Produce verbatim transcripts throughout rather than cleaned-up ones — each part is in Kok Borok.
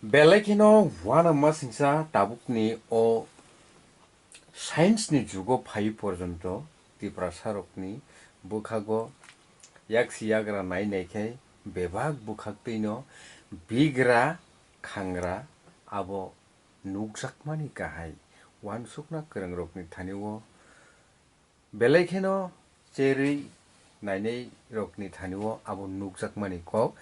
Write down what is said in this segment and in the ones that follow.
Belai kheno uanama singsa tabukni o science ni jugo phai porjonto Tiprasa rokni bwkhago yaksi yagra nai nai khe bebak bwkhaktwino bigra khangra abo nukjakmani kahai uansukna kwrwngrokni thani-o belai kheno cherwi nainai rokni thani-o abo nukjakmani kok.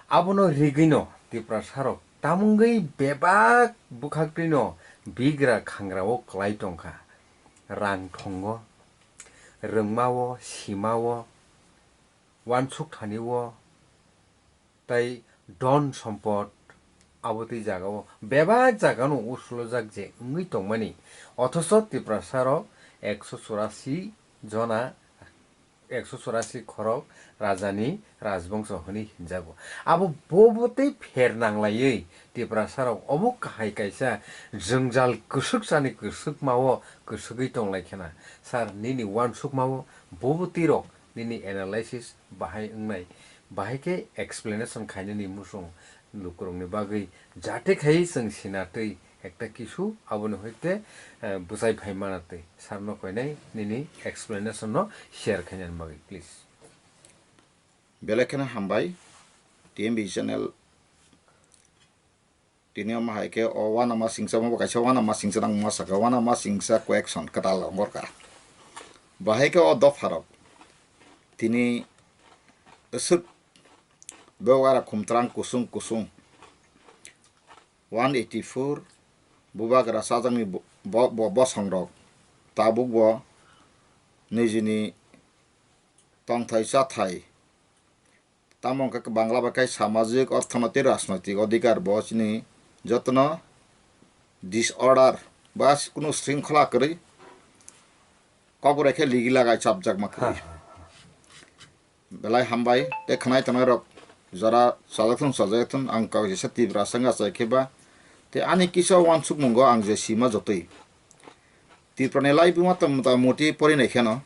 Abono rigwino Tiprasa rok tamungwi bebak bwkhaktwino bigra khangra-o kwlai tongkha. Rang thongo, rwngma-o, sima-o, uansuk thani-o, tei don sompot abo tei jagao bebak jagano usulojak je wngwi tongmani. Othoso Tiprasa rok ekso churasi jona, ekso churasi khorok rajani rajbongso hwnwi hinjago. Abo bobo tei pher nanglaiwi Tiprasa rok obo kahai kaisa jwngjal kwswk chani kwswkma-o kwswgwi tonglaikha na. Sir, nini uansukma-o bobo twi rok nini analysis bahai wngnai, bahai khe explanation khainani muchung lukurokni bagwi jate khai chwng sinatwi ekta kisu aboni hoite, eh, bwchai phai manatwi. Sir no koinai nini explanation no share khainani bagwi, please. Belai kheno hambai, T M B channel. Tini omo hai khe o uanama singsa, omo bo kaisa uanama singsa nang ma saka, uanama singsa question kwtal ongorka. Bahai khe o dopharok tini swk bewara khumtrang kusung kusung one eighty four bubagra chajakni bo-, bo-, bo-, bosongrok tabuk bo nijini tongthai chathai. Tamo hwnkhe Bangla bai khe samajik, orthonoitik, rajnoitik odhikar bo chini jotono disorder ba kunu sringkhola kwrwi, kok bai khe ligi lagai chapjakma kwrwi. Belai hambai tei khwnai tongnai rok jora chajak thung chajak thung, ang kok jesa Tiprasa wngkha achai khe ba tei ani kisa uansukmungo ang je sima jotoi. Tiprani laibuma tong mota moti porinai kheno,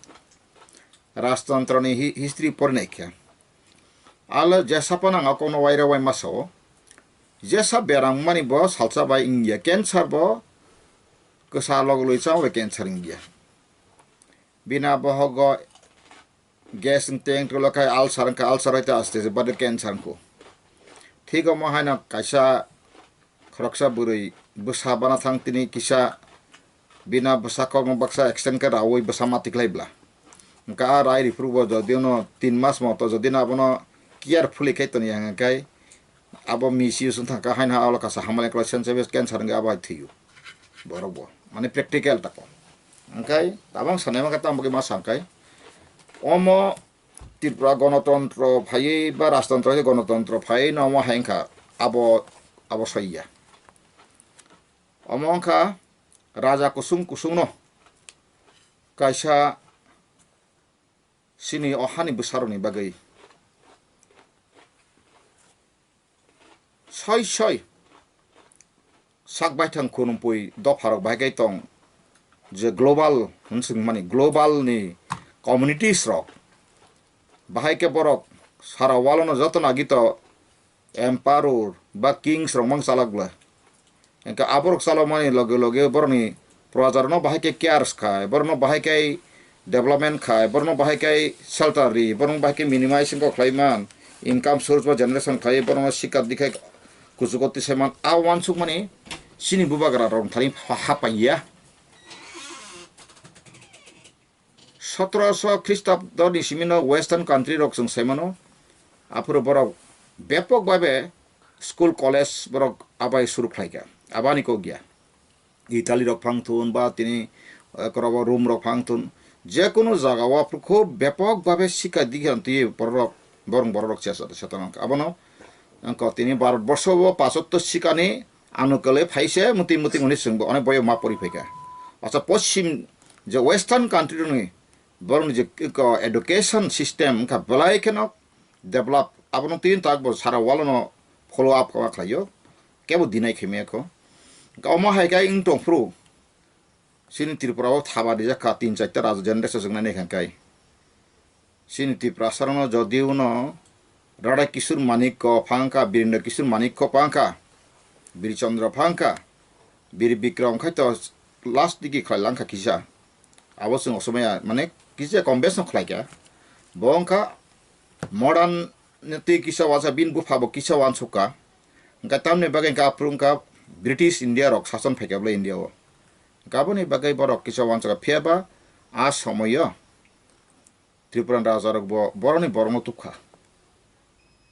rajtantrani hi-, history porinai khe. Alo jesa phano ang o kokno waira wai masa o. Jesa beram mani bo salsa bai wngya, cancer bo kwsa logolwi cha bai cancer wngya. Bina bohogo gas wng teng tolo khai ulcer wngkha, ulcer hai ta aste aste bade cancer wngkho. Thik omo haino kaisa khoroksa bwrwi bwsa bana thang tini kisa bina bwsa kokno baksa extend khe raui bwsa mati khlai bla. Wngkha a rai riphuru bo jodi no tin mas moto jodi no abono carefully khai toni hwnka khai abo misuse wng thangkha haino ha olo kasa hamya khlai sense cancer wngkha abo hai thwiyo borok bo mane practical tako. Wngkha tabang sanai mankha tamo khe ma sangkha omo Tripura gonotontro phaiwi ba rajtontro hai gonotontro phaiwi no omo hai wngkha abo, abo soiya. Omo wngkha raja kusung kusungno kaisa chini o hani bwsarokni bagwi soi soi sak baithang khurumphwi dopharok bahai khe tong je global hwn swngmani, global ni communities rok bahai khe borok sara world no joto no agi to emperor ba kings rok mang chalak bla. Hingke aborok chalokmani loge loge borokni projarokno bahai khe cares khai, borokno bahai khe development khai, borokno bahai khe shelter ri, borokno bahai khe minimize wngkha khlai man, income source ba generation khai, borokno sikar di khai kuchugo tisai man, a uansukmani chini bubagra rok thani ha-, hapang ya. Sotoroso Khristabdo ni simi no Western country rok chwng sai mano, aphuru borok bepok babe school college borok abai suru khlai kha, abani kok ya. Italy rok phang thun ba tini, eh, korobo Rome rok phang thun, je kunu jaga o aphuru khub bepok babe sika digi han twi borok, borok, borok rok chesa, chesa tong abono, ang ko tini Bharat borsho o pachotto sikani Anukale phaise muti muti muni chwngbo onek boyo ma pori phaikha. Acha poschim je western country rokni borokni je ko education system wngkha belai kheno develop, abono twi tak bo sara world no follow up kha khlaio, kebo deny khaimaya kho. Omo hai khe wng tong phuru chini Tripura o thaba rijak kha tin charta raja generation chwng nai nai kha kai. Chini Tiprasa rokno jodi uno Radha Kishore Manikko phang kha, Birendra Kishore Manikko phang kha, Bir Chandra phangkha, Bir Bikram khai to last digi khlai langkha kisa. Abo chwng osomaya mane kisa kom bes no khlai kha. Bo wngkha modern twi kisa wansa, bini bupha bo kisa wansukha. Hwnkhe tamni bagwi hwnkhe aphuru wngkha British India rok sason phaikha bwlai India o. Hwnkhe aboni bagwi borok kisa wansukha, phiya ba a somoyo Tripura raja rok bo borokni borokno tubkha.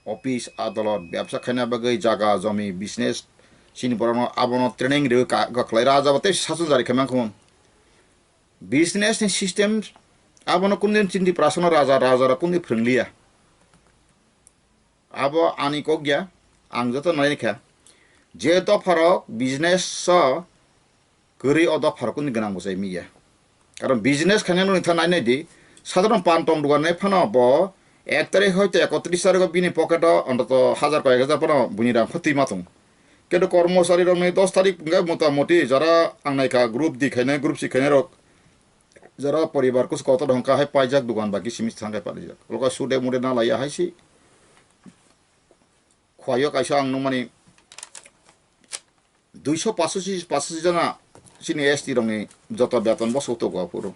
Office, adolot, bebsa khaina bagwi jaga, jomi, business, chini borokno abono training rwi ka-, kaklai raja bo tei sason jari khe mankha. Business ni system abono kundin chini Tiprasano raja, raja rok kundin phwrwngliya. Abo ani kok ya, ang joto nai kha. Je dopharok business o kwrwi o dopharok kundin gwnang bwsai miya. Karon business khainai nini tha nai nai di, sadharon pan tong dugan nai phano bo ek tarik hoite ekotris tarik o bini pocket o ontoto hajar koyek hajar phano buini rang khoti ma tong. Kintu kormochari rok ni dos tarik hwnkhe mota moti jara ang nai kha group di khainai group si khainai rok jara poribar kusu kotor hwnkha hai paijak dugan baki simi thangkai parijak. Loka sude mude na laiya hai si. Khwaiyo kaisa ang nukmani duiso pasosi, pasosi jona chini S T rokni joto beton bo soktogo aphuru.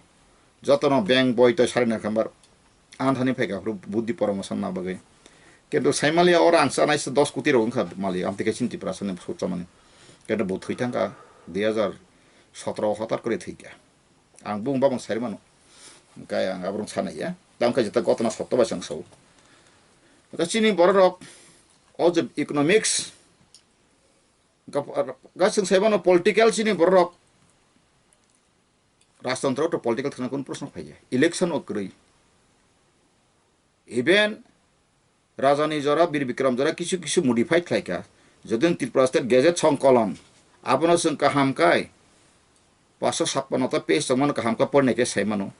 Jotono bank boi toi sari nai khambar. Ang thani phaikha aphuru buddhi promotion na bagwi. Kintu saimaliya oro ang chanai se dos koti rok wngkha mali, amtwi khe chini Tiprasani sukchamani. Kintu bo thwi thangkha dui hajar sotro hotar kore thwikha. Ang bung babang sari mano. Hwnkhe ang aborok sanai ya. Tamo khe jeta gotona sotto bai chwng sao. Hwnkhe chini borok rok o je economics, ga-, ga chwng sai mano political chini borok rok rajtantro to political thwna kun proshno phai ya. Election o kwrwi. Even Rajani jora Bir Bikram jora kisu kisu modified khlai kha. Jodi Tripura State Gazette songkolon abono chwng kaham kai paanso sappanno ta page tongmano kaham khe porinai khe sai mano.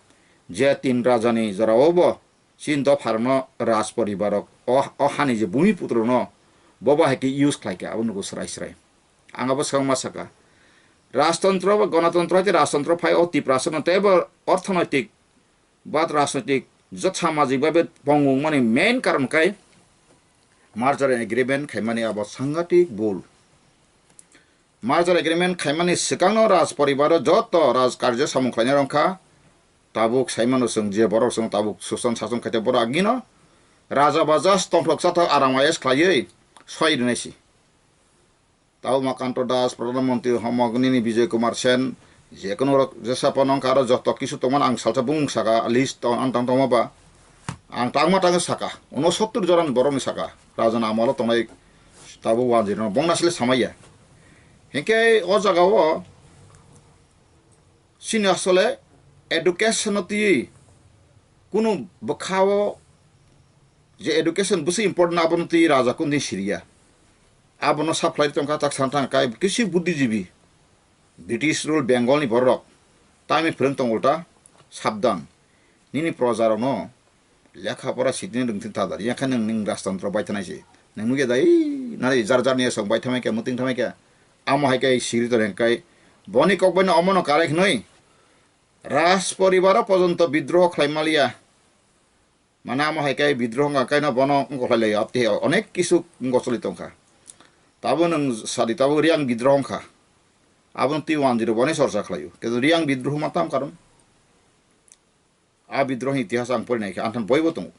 Je tin rajani jora o bo chini dopharokno raj poribarok o, o hani je bhumi putrokno bo bahai khe use khlai kha abo nugo srai srai. Ang abo swkang ma saka. Rajtantro ba Ganatantro hai tei Rajtantro phai o Tiprasano tei bo orthonoitik ba rajnoitik jot samajik babe pongwngmani main karon khe merger agreement khaimani abo sangatik bul. Merger agreement khaimani swkangno raj poribaro joto raj karjo samung khlainai rok wngkha. Tabuk saimano chwng je borok chwng tabuk suson sason khaite borok agino raja baja tongthok chathok aram ayes khlaiwi soi rwnaisi. Tau Umakanto Das, Pradhan Mantri Homok, nini Bijoy Kumar Sen, je kono rok jesa pono wngkha aro joto kisu tongmani ang salsa bung saka list tong, ang tang tongma ba. Ang tangma tangwi saka, unosottor joran borokni saka, rajana amalo tongnai tabo wanjirino bongna sile samaya. Hinkhe o jagao chini asole education no twiwi kunu bwkhao je education bwswi important abono twiwi raja kundin siriya. Abono supply tongkha tak san thang kai kisi buddhijibi British rule Bengal ni borok tamni phwrwng tong ulta sabdan nini proja rokno lekha pora sitini rwngthwng tadar, yakha nwng, nwng rajtantro baithanai se. Nwng nukya da, ei, nari jar jar ni aswk baithamai khe, mwtwng thamai khe. Amo hai khe siri tong hwn kai. Boni kok bai no omo no karai khnwi. Raj poribaro pojonto bidroho khlai maliya. Mane amo hai khe bidroho wngkha kaino bono wngkha khlai lai. Abte onek kisu wngkha choli tongkha. Tabo nwng sadi tabo Riyang bidroho wngkha. Abono twi wanjiro boni chorcha khlaio. Kintu Riyang bidroho ma tam karon. A bidrohni itihas ang porinai khe, ang than boibo tongo.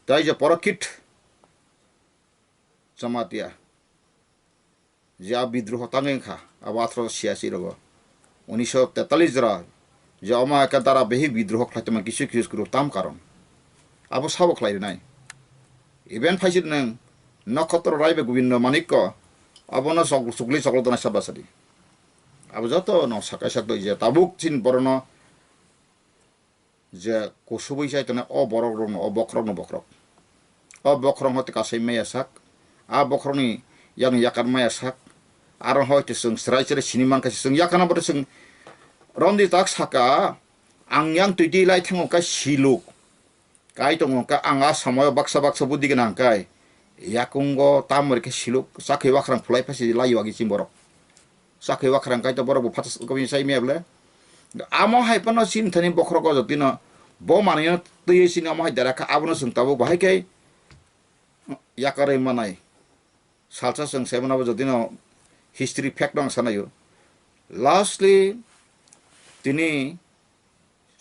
Tai je Porokit Jamatia, je a bidroho tangwi wngkha, abo athroso siasi rogo. Unisho tetalis jora, je omo ekka dara behik bidroho khlai tongma kisu kisu kwrwi tam karon. Abo sabo khlai rwnai. Even phaisir nwng Nokotro Rai bai Gobindo Manikko, abono chok-, chukli choklo dona sabasadi. Abo joto no sakai sak doi je tabuk chini borokno je kusubui chai tongnai o borok rokno, o bokhorok no bokhorok. O bokhorok no tei kasai maya sak, a bokhorok ni yang yakar maya sak, aro hoi to chwng chwrai chwrai sini mankha chwng yakar no boto chwng romdi tak saka, ang yang twi di lai thango kha siluk. Kai tongo kha ang a somoyo baksa baksa budi gwnang kai yakungo tamori khe siluk chakhe wakrang phulai phasi lai wagi chini borok. Chakhe wakrang kai to borok bo phatas kobini sai maya bole. Amo hai phano chini thani bokhorok o jotino bo manwino twiwi chini amo hai dera kha abono chwng tabuk bo hai khe yakarwi manai. Salsa chwng sai mano bo jotino history fact no ang sanayo. Lastly, tini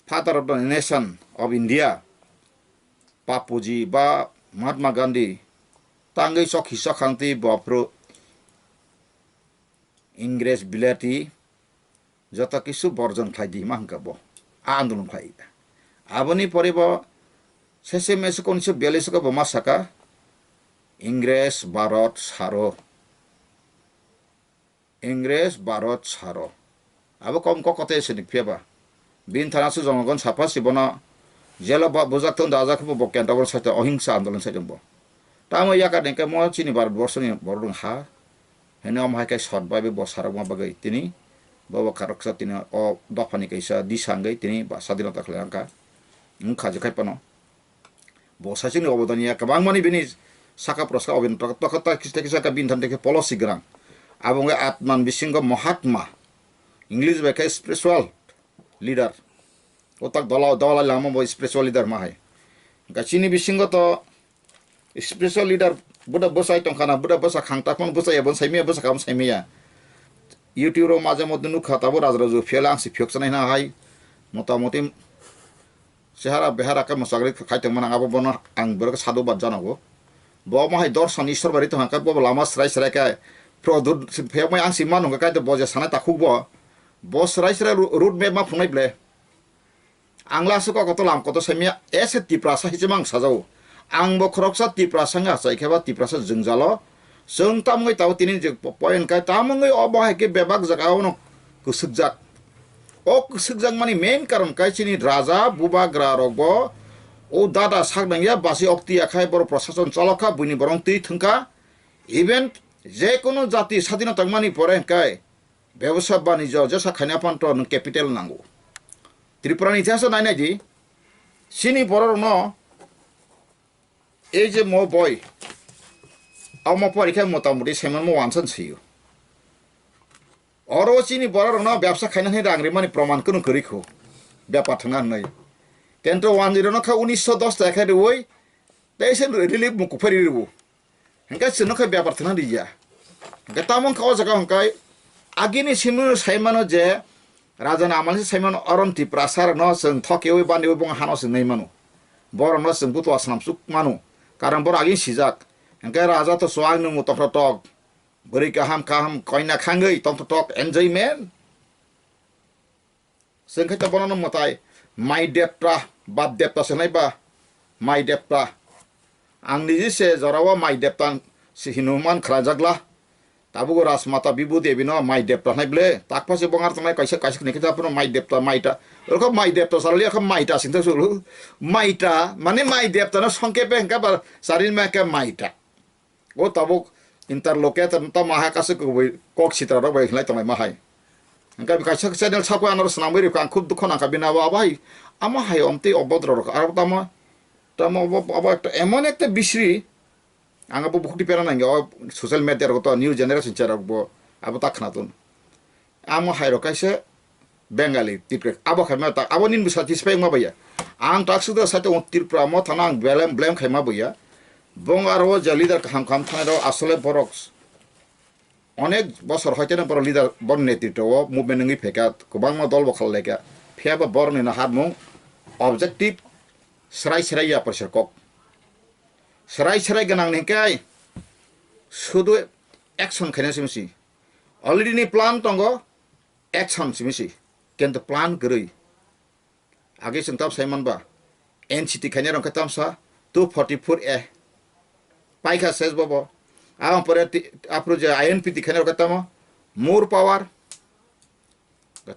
father of the nation of India, Papuji ba Mahatma Gandhi, tangwi chok hisok khangtwi bo aphuru Ingres Bilati joto kisu borjon khlai di ma hwnka bo. A andolon khlai. Aboni pore bo sese mese konise biyallis ko bo ma saka Ingres Bharat saro. Ingres Bharat saro. Abo kom kok kote se ni phiya ba. Bin thana su jonggon sapa si bono jelo ba bujak thon da ajak bo kenta bon saita ohingsa andolon saita bo. Tamo yaka dengke mo chini Bharat borso ni borok ha. Hene om hai kai sot bai bo sarok ma bagwi tini bo bo karoksa tini o dopha ni kaisa disa wngwi tini ba sadinota khlai angka. Wngkha je khai pano. Bo saichung ni obodan ya kwbangmani bini saka proska obin tokta kisa kisa ka bin than teke policy gwnang. Abo wngkha Atman bisingo Mahatma, English bai khe spiritual leader. O tak dola dola lama bo spiritual leader ma hai. Ga chini bisingo to spiritual leader buda bwsai tongkhana, buda bwsa khangta phone bwsai ya, bon saimiya bwsa kam saimiya. YouTube ro maje modde nukha tabo rajra ju phiyala ang si phiyok sanai na hai. Motamoti Sehara behara khe mwsagri khai tongmani abo bono ang borok sadhubad janago. Bo omo hai dorson Ishwar bai ri tongkha khe bo lama srai srai khe prodhut phiyokmai ang si mano hwnkha khe bo je sanai takhuk bo. Bo srai srai ru-, road map ma phunai ble. Ang la aswk o koto lam koto saimya ese Tiprasa hichima ang sajao. Ang bo khoroksa Tiprasa wngkha achai khe ba Tiprasa jwngjalo. Chwng tamungwi tabuk tini je po-, point kai tamungwi obo hai khe bebak jaga ono kwswkjak. O kwswkjakmani main karon kai chini raja bubagra rokbo o dada sak nangya basi okti akhai borok prosason cholokha buini borong twi thwngkha. Even je kono jati sadina tongmani pore hwnkhe bebosa banijyo jesa khaina phanto nwng capital nango. Tripura ni itihas nai nai di, chini borok rokno ei je mo boi, omo porikha motamoti saimanmo wansan sio. Oro chini borok rokno bebsa khaina hwnwi rang rimani proman kunu kwrwi kho. Bepar thwngna hwnwi. Tento one zero no kha unisho dos ta khe rwui, tei se relief muku phari rwo. Hwnkhe chwngno khe bepar thwngna rwya. Hwnkhe tamo wngkha o jaga hwnkhe agini simi saimano je Raja ni amal se saimano oron Tiprasa rokno chwng thokeui baniui bong hano chwng nai mano. Borokno chwng butua swnam chuk mano. Karon borok agini sijak. Hwnkhe raja to chuak nung tongthok tok. Bwrwi kaham kaham koina khangwi tongthok tok enjoyment. Chwng khe to bono no mwtai mai depta, bap depta se hnai ba mai depta. Ang niji se jora o mai depta se hinu man khlajak la. Tabuk Rajmata Bibhu Devi no mai depta hnai ble. Takpha se bongar tongnai kaisa kaisa ni kita puno mai depta maita. Orokho mai depta sarali akha maita singta sulu. Maita mane mai depta no songke pe hwnkha ba sarin ma khe maita. O tabuk interlocutor tamo aha kasu kubui kok sitra rok bai hinlai tonglai ma hai. Hingke kaisa channel sakoi anoro swnamwi rikha ang khub dukho nangkha bini abo abo hai. Amo hai omtwi obodro rok aro tamo tamo obo abo ekta emon ekta bisri ang abo bukhuk di pera nangya o social media rok to new generation cherok bo abo ta khna tun. Amo hai rok kaisa Bengali, Tipra, abo khaima ta, abo nini bwsa tispai wngma baiya. Ang tak sudra sai tongo Tripura mo thana ang blame, blame khaima baiya. Bong aro o je leader kaham kaham thani rok asole borok onek bosor hoite no borok leader bor netritwo o movement wngwi phaikha, kwbangma dol bo khalai kha. Phiya bo borok ni no harmung objective srai srai ya pressure kok. Srai srai gwnang ni kai sudu action khaina simi si. Already ni plan tongo, action simi si. Kento plan kwrwi. Age chwng tam sai manba. N C T khaina rok khe tamsa two forty four A. Paikha ses bobo. Abang pore ti-, apro je I N P T khaina rok khe tamo. More power.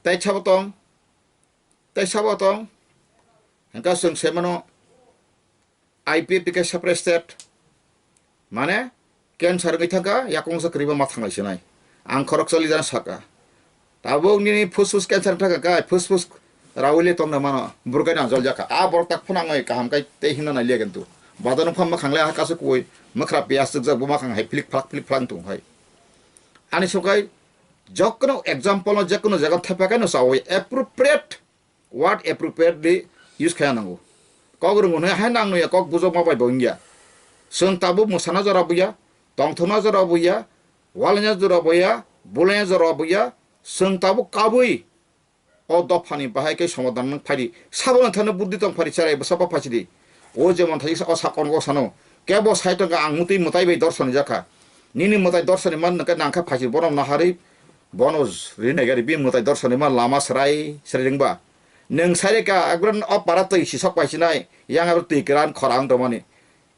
Tai chabo tong. Tai sabo tong. Hingka chwng sai mano. I P F T khe separate state, mane cancer wngwi thangkha, yakung sa kwrwiba ma thanglai sinai. Ang khoroksa leader sakha. Tabuk nini phusphus cancer thangkha kai, phusphus rawi le tongna mano, burkai na jol jakha. A borok tak phunangwi kaham kai tei himna nai liya kintu. Badano phang makhang le ha kasu kui, makhra piyas chukjak bo makhang hai philik phalak philik phalang tung hai. Ani sokai, jokono example no jekono jaga thepa kai no sawi appropriate word appropriately use khaina nango. Kok rwngo hwnwi hai nang nuya kok bujokma bai bo wngya. Chwng tabuk mwsana jora buya, tongthokna jora buya, walaina jora buya, Bolai jora buya, chwng tabuk kabui o dophani bahai khe somadhan nang phai di. Sabo nang thani buddhi tong phai di, cherai bwsa ba phai di. O jemon thai o sakon o sano. Kebo sai tong ang mutwi mwtai bai dorson jakha. Nini mwtai dorsoni man nang khe nang khe phai di, bono naharwi bono rinai gari bi mwtai dorsoni man lama serai serai ringba. Nwng sai reka ekbar o para twi sisok pai sinai, yang aro twi kwran khorang tongmani.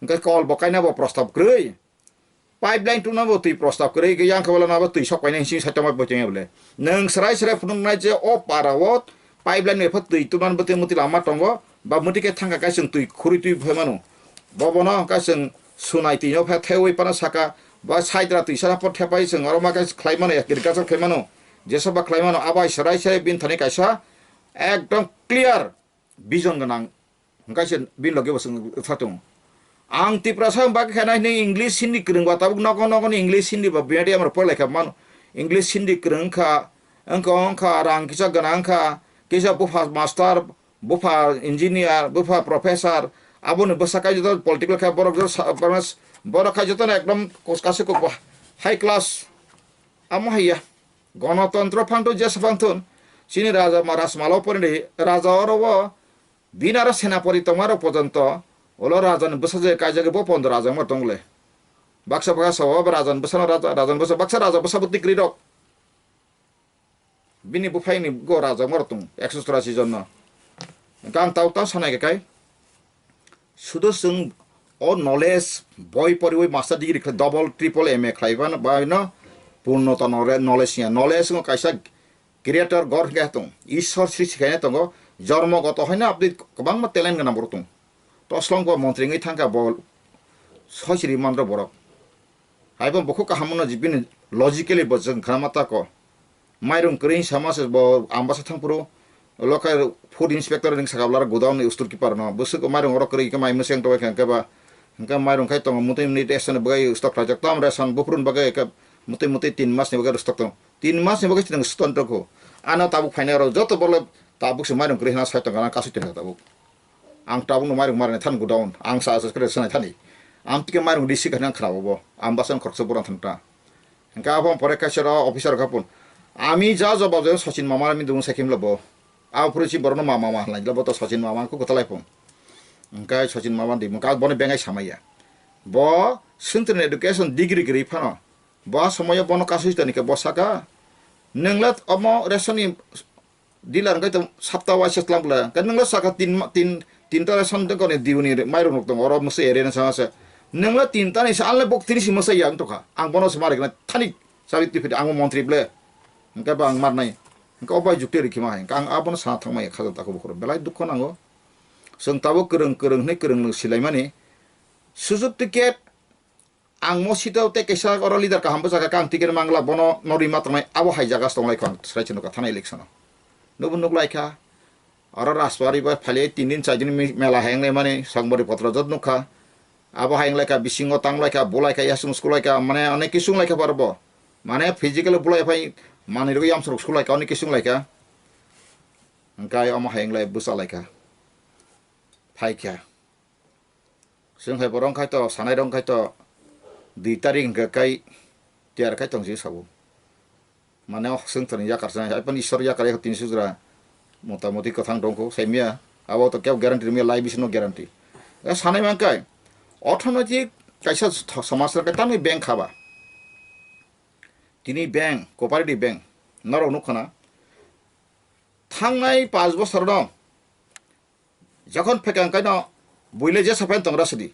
Hwnkhe kol bo kaina bo prostab kwrwi. Pipeline tubuna bo twi prostab kwrwi, yang khe wala nabo twi sok painai hwnwi sai tongma bo tongya bole. Nwng serai serai phunuknai je o para o pipeline bai pha twi tubunani bwtwi mwtwi lama tongo, ba mwtwi khe thangkha khe chwng twi khurwi twi phai mano. Bo bono khe chwng sunai twi no pha thewi phano saka, ba side ra twi sana por thepai chwng oro ma khe khlai mano, agriculture khlai mano, jesa ba khlai mano, abai serai serai bini thani kaisa ekdom clear vision gwnang. Hwnkhe se bini loge bo chwng wngkha tongo. Ang Tiprasa bagwi khe nai hwnwi English Hindi kwrwng ba tabuk nogo nogo ni English Hindi ba medium rok porlai kha mano. English Hindi kwrwng wngkha, wngkha wngkha rang kisa gwnang wngkha, kisa bupha master, bupha engineer, bupha professor, aboni bwsa kaijoto political khe borok joto sa-, borok kaijoto no ekdom kos-, kasu kok high class. Amo haiya. Gonotontro phangthun jesa phangthun. Chini raja ma-, rajmala o poredi raja oro o bini aro senapati tongma rok pojonto ulo raja ni bwsa je kaijagwi bo pondo raja wngma tongle. Baksa baksa sao bo raja ni bwsano raja, raja ni bwsa baksa raja bwsa bwtwi kwrwi rok. Bini buphai ni go raja wngma rok tongo ekso churasi jon no. Hwnkhe ang tau tau sanai khe kai. Sudo chwng o knowledge boi poriwi master degree khlai double triple M A khlai bano bai no purnota knowle-, knowledge ya. Knowledge wngkha kaisa creator God hwnkhe tong. Ishwar srishti khaina tongo. Jormo goto haino abdi kwbangma talent gwnang borok tong. Toslong bo montri wngwi thangkha bo soisiri mandro borok. Haibo bukhuk kaham wngno je bini logically bo chwng khna ma tako. Mairung kwrwi sama se bo ambasa thangphuru, ulo khe food inspector ring saka bwlara godown ni store keeper no. Bwswk mairung oro kwrwi khe mai mwseng tongwi kha hwnkhe ba, hwnkhe mairung khai tongo mutwi mutwi ration bwgai stock khlaijak. Tam ration buphuru ni bagwi khe mutwi mutwi tin mas ni bagwi stock tongo. Tin mas ni bagwi chwng stock tongkho. Ano tabuk phainai oro joto borok le tabuk se mairung kwrwi hwnna sai tongkha na kasui tongkha tabuk. Ang tabukno mairung marani thani godown, ang sa sa kre sanai thani. Amtike mairung risi khe ang khna bo, ang basan khoroksa boran thangta. Hingke abo pore kaisa ro officer kha pun. Ami ja jobab jai Sachin mama rami dung sakim labo. Abo phuru si borokno mama mama hwnlai labo to Sachin mama kho kwtalai pun. Hingke Sachin mama di mungka boni bengai samaya. Bo Central Education degree gri phano. Bo somoyo bono kasui tani khe bo saka. Nengla omo resoni Dealer hwnkhe tong sapta waisa tlang bwle. Hwnkhe nwngla saka tin, tin, tinta ration tong koni diuni mairung rok tongo. Oro mwsai area ni sama se. Nwngla tinta ni sa alne bok tini si mwsai ya wng tongkha. Ang bono se marik na thani sabi twi phidi ang montri bwle. Hwnkhe ba ang marnai. Hwnkhe o bai jukte rikhi ma hai. Hwnkhe ang abono sana thangmai kha jota khe bukhoro. Belai dukho nango. Chwng tabuk kwrwng kwrwng hwnwi kwrwng silai mani. Sujuk ticket Ang mo sito tei kaisa oro leader kaham bwsakha, ang ticket mangla, bono norwi ma tongnai, abo hai jaga se tonglai kho ang srai se nukha thana election o. Nukbo nuklaikha, oro Rajbari bai phali tin din char din mi-, mela hai wnglaimani, songbari potro jot nukha. Abo hai wnglaikha, bisingo tanglaikha, bulaikha, yasung skulaikha, mane onek kisu wnglaikha aro bo. Mane physically bulai phai manwi rwgwi yamsung rok skulaikha, onek kisu wnglaikha. Hwnkhe omo hai wnglai bwchalaikha. Phaikha. Chwng hai borok khai to, sanai rok khai to, dui tarik hwnkhe kai tiyar khai tong si sabo. Mane o chwng thani yakar sanai, hai phano Ishwar yakar yakar tin sujra motamoti kwthang tong kho, saimya. Abo to kebo guarantee rwmya, lai bisino guarantee. E sanai man kai, orthonoitik kaisa tho-, somaj rok kai tamni bank khaba. Tini bank, cooperative bank, norok nukho na. Thangnai panch bosor no, Jokhon phaikha hwnkhe no buile jesa phai tong rasidi.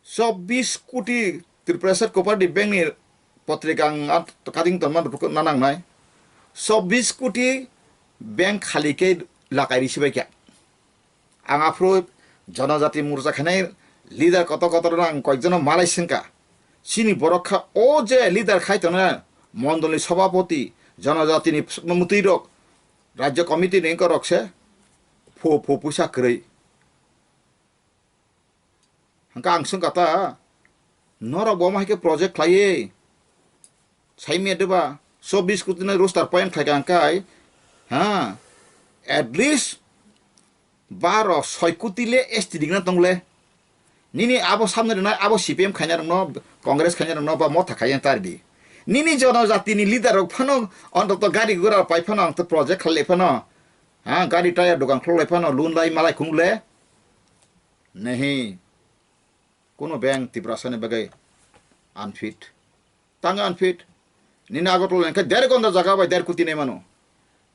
Chobbish koti Tripura State Cooperative Bank ni potrika ang a kading tonma nangnai. Chobbish koti bank khali khe lakai risi bai kha. Ang aphuru Janajati Morcha khainai leader kotor kotor no ang koyekjono malai sengkha. Chini borok kha o je leader khai tongnai mondolni sobhapoti, Janajatini mwtwi rok, Rajya Committee ni wngkha rok se phu phu puisa kwrwi. Hwnkhe ang swngkha ta, norok bo omo hai khe project khlaiwi saimya deba, chobbish koti no roster point khlaikha hwnkhe, ha, at least baro soi koti le S T digna tongle. Nini abo samni rwnai, abo C P M khainai rokno, Congress khainai rokno ba motha khaina tari di. Nini jonojatini leader rok phano ontoto gari gura pai phano ang to project khalai phano. Ha, gari tire dogan khlai phano loan lai malai khungle. Nehi. Kuno bank Tiprasani bagwi unfit. Tang unfit. Nini Agartala ni khe der gonda jaga bai der kuti nei mano.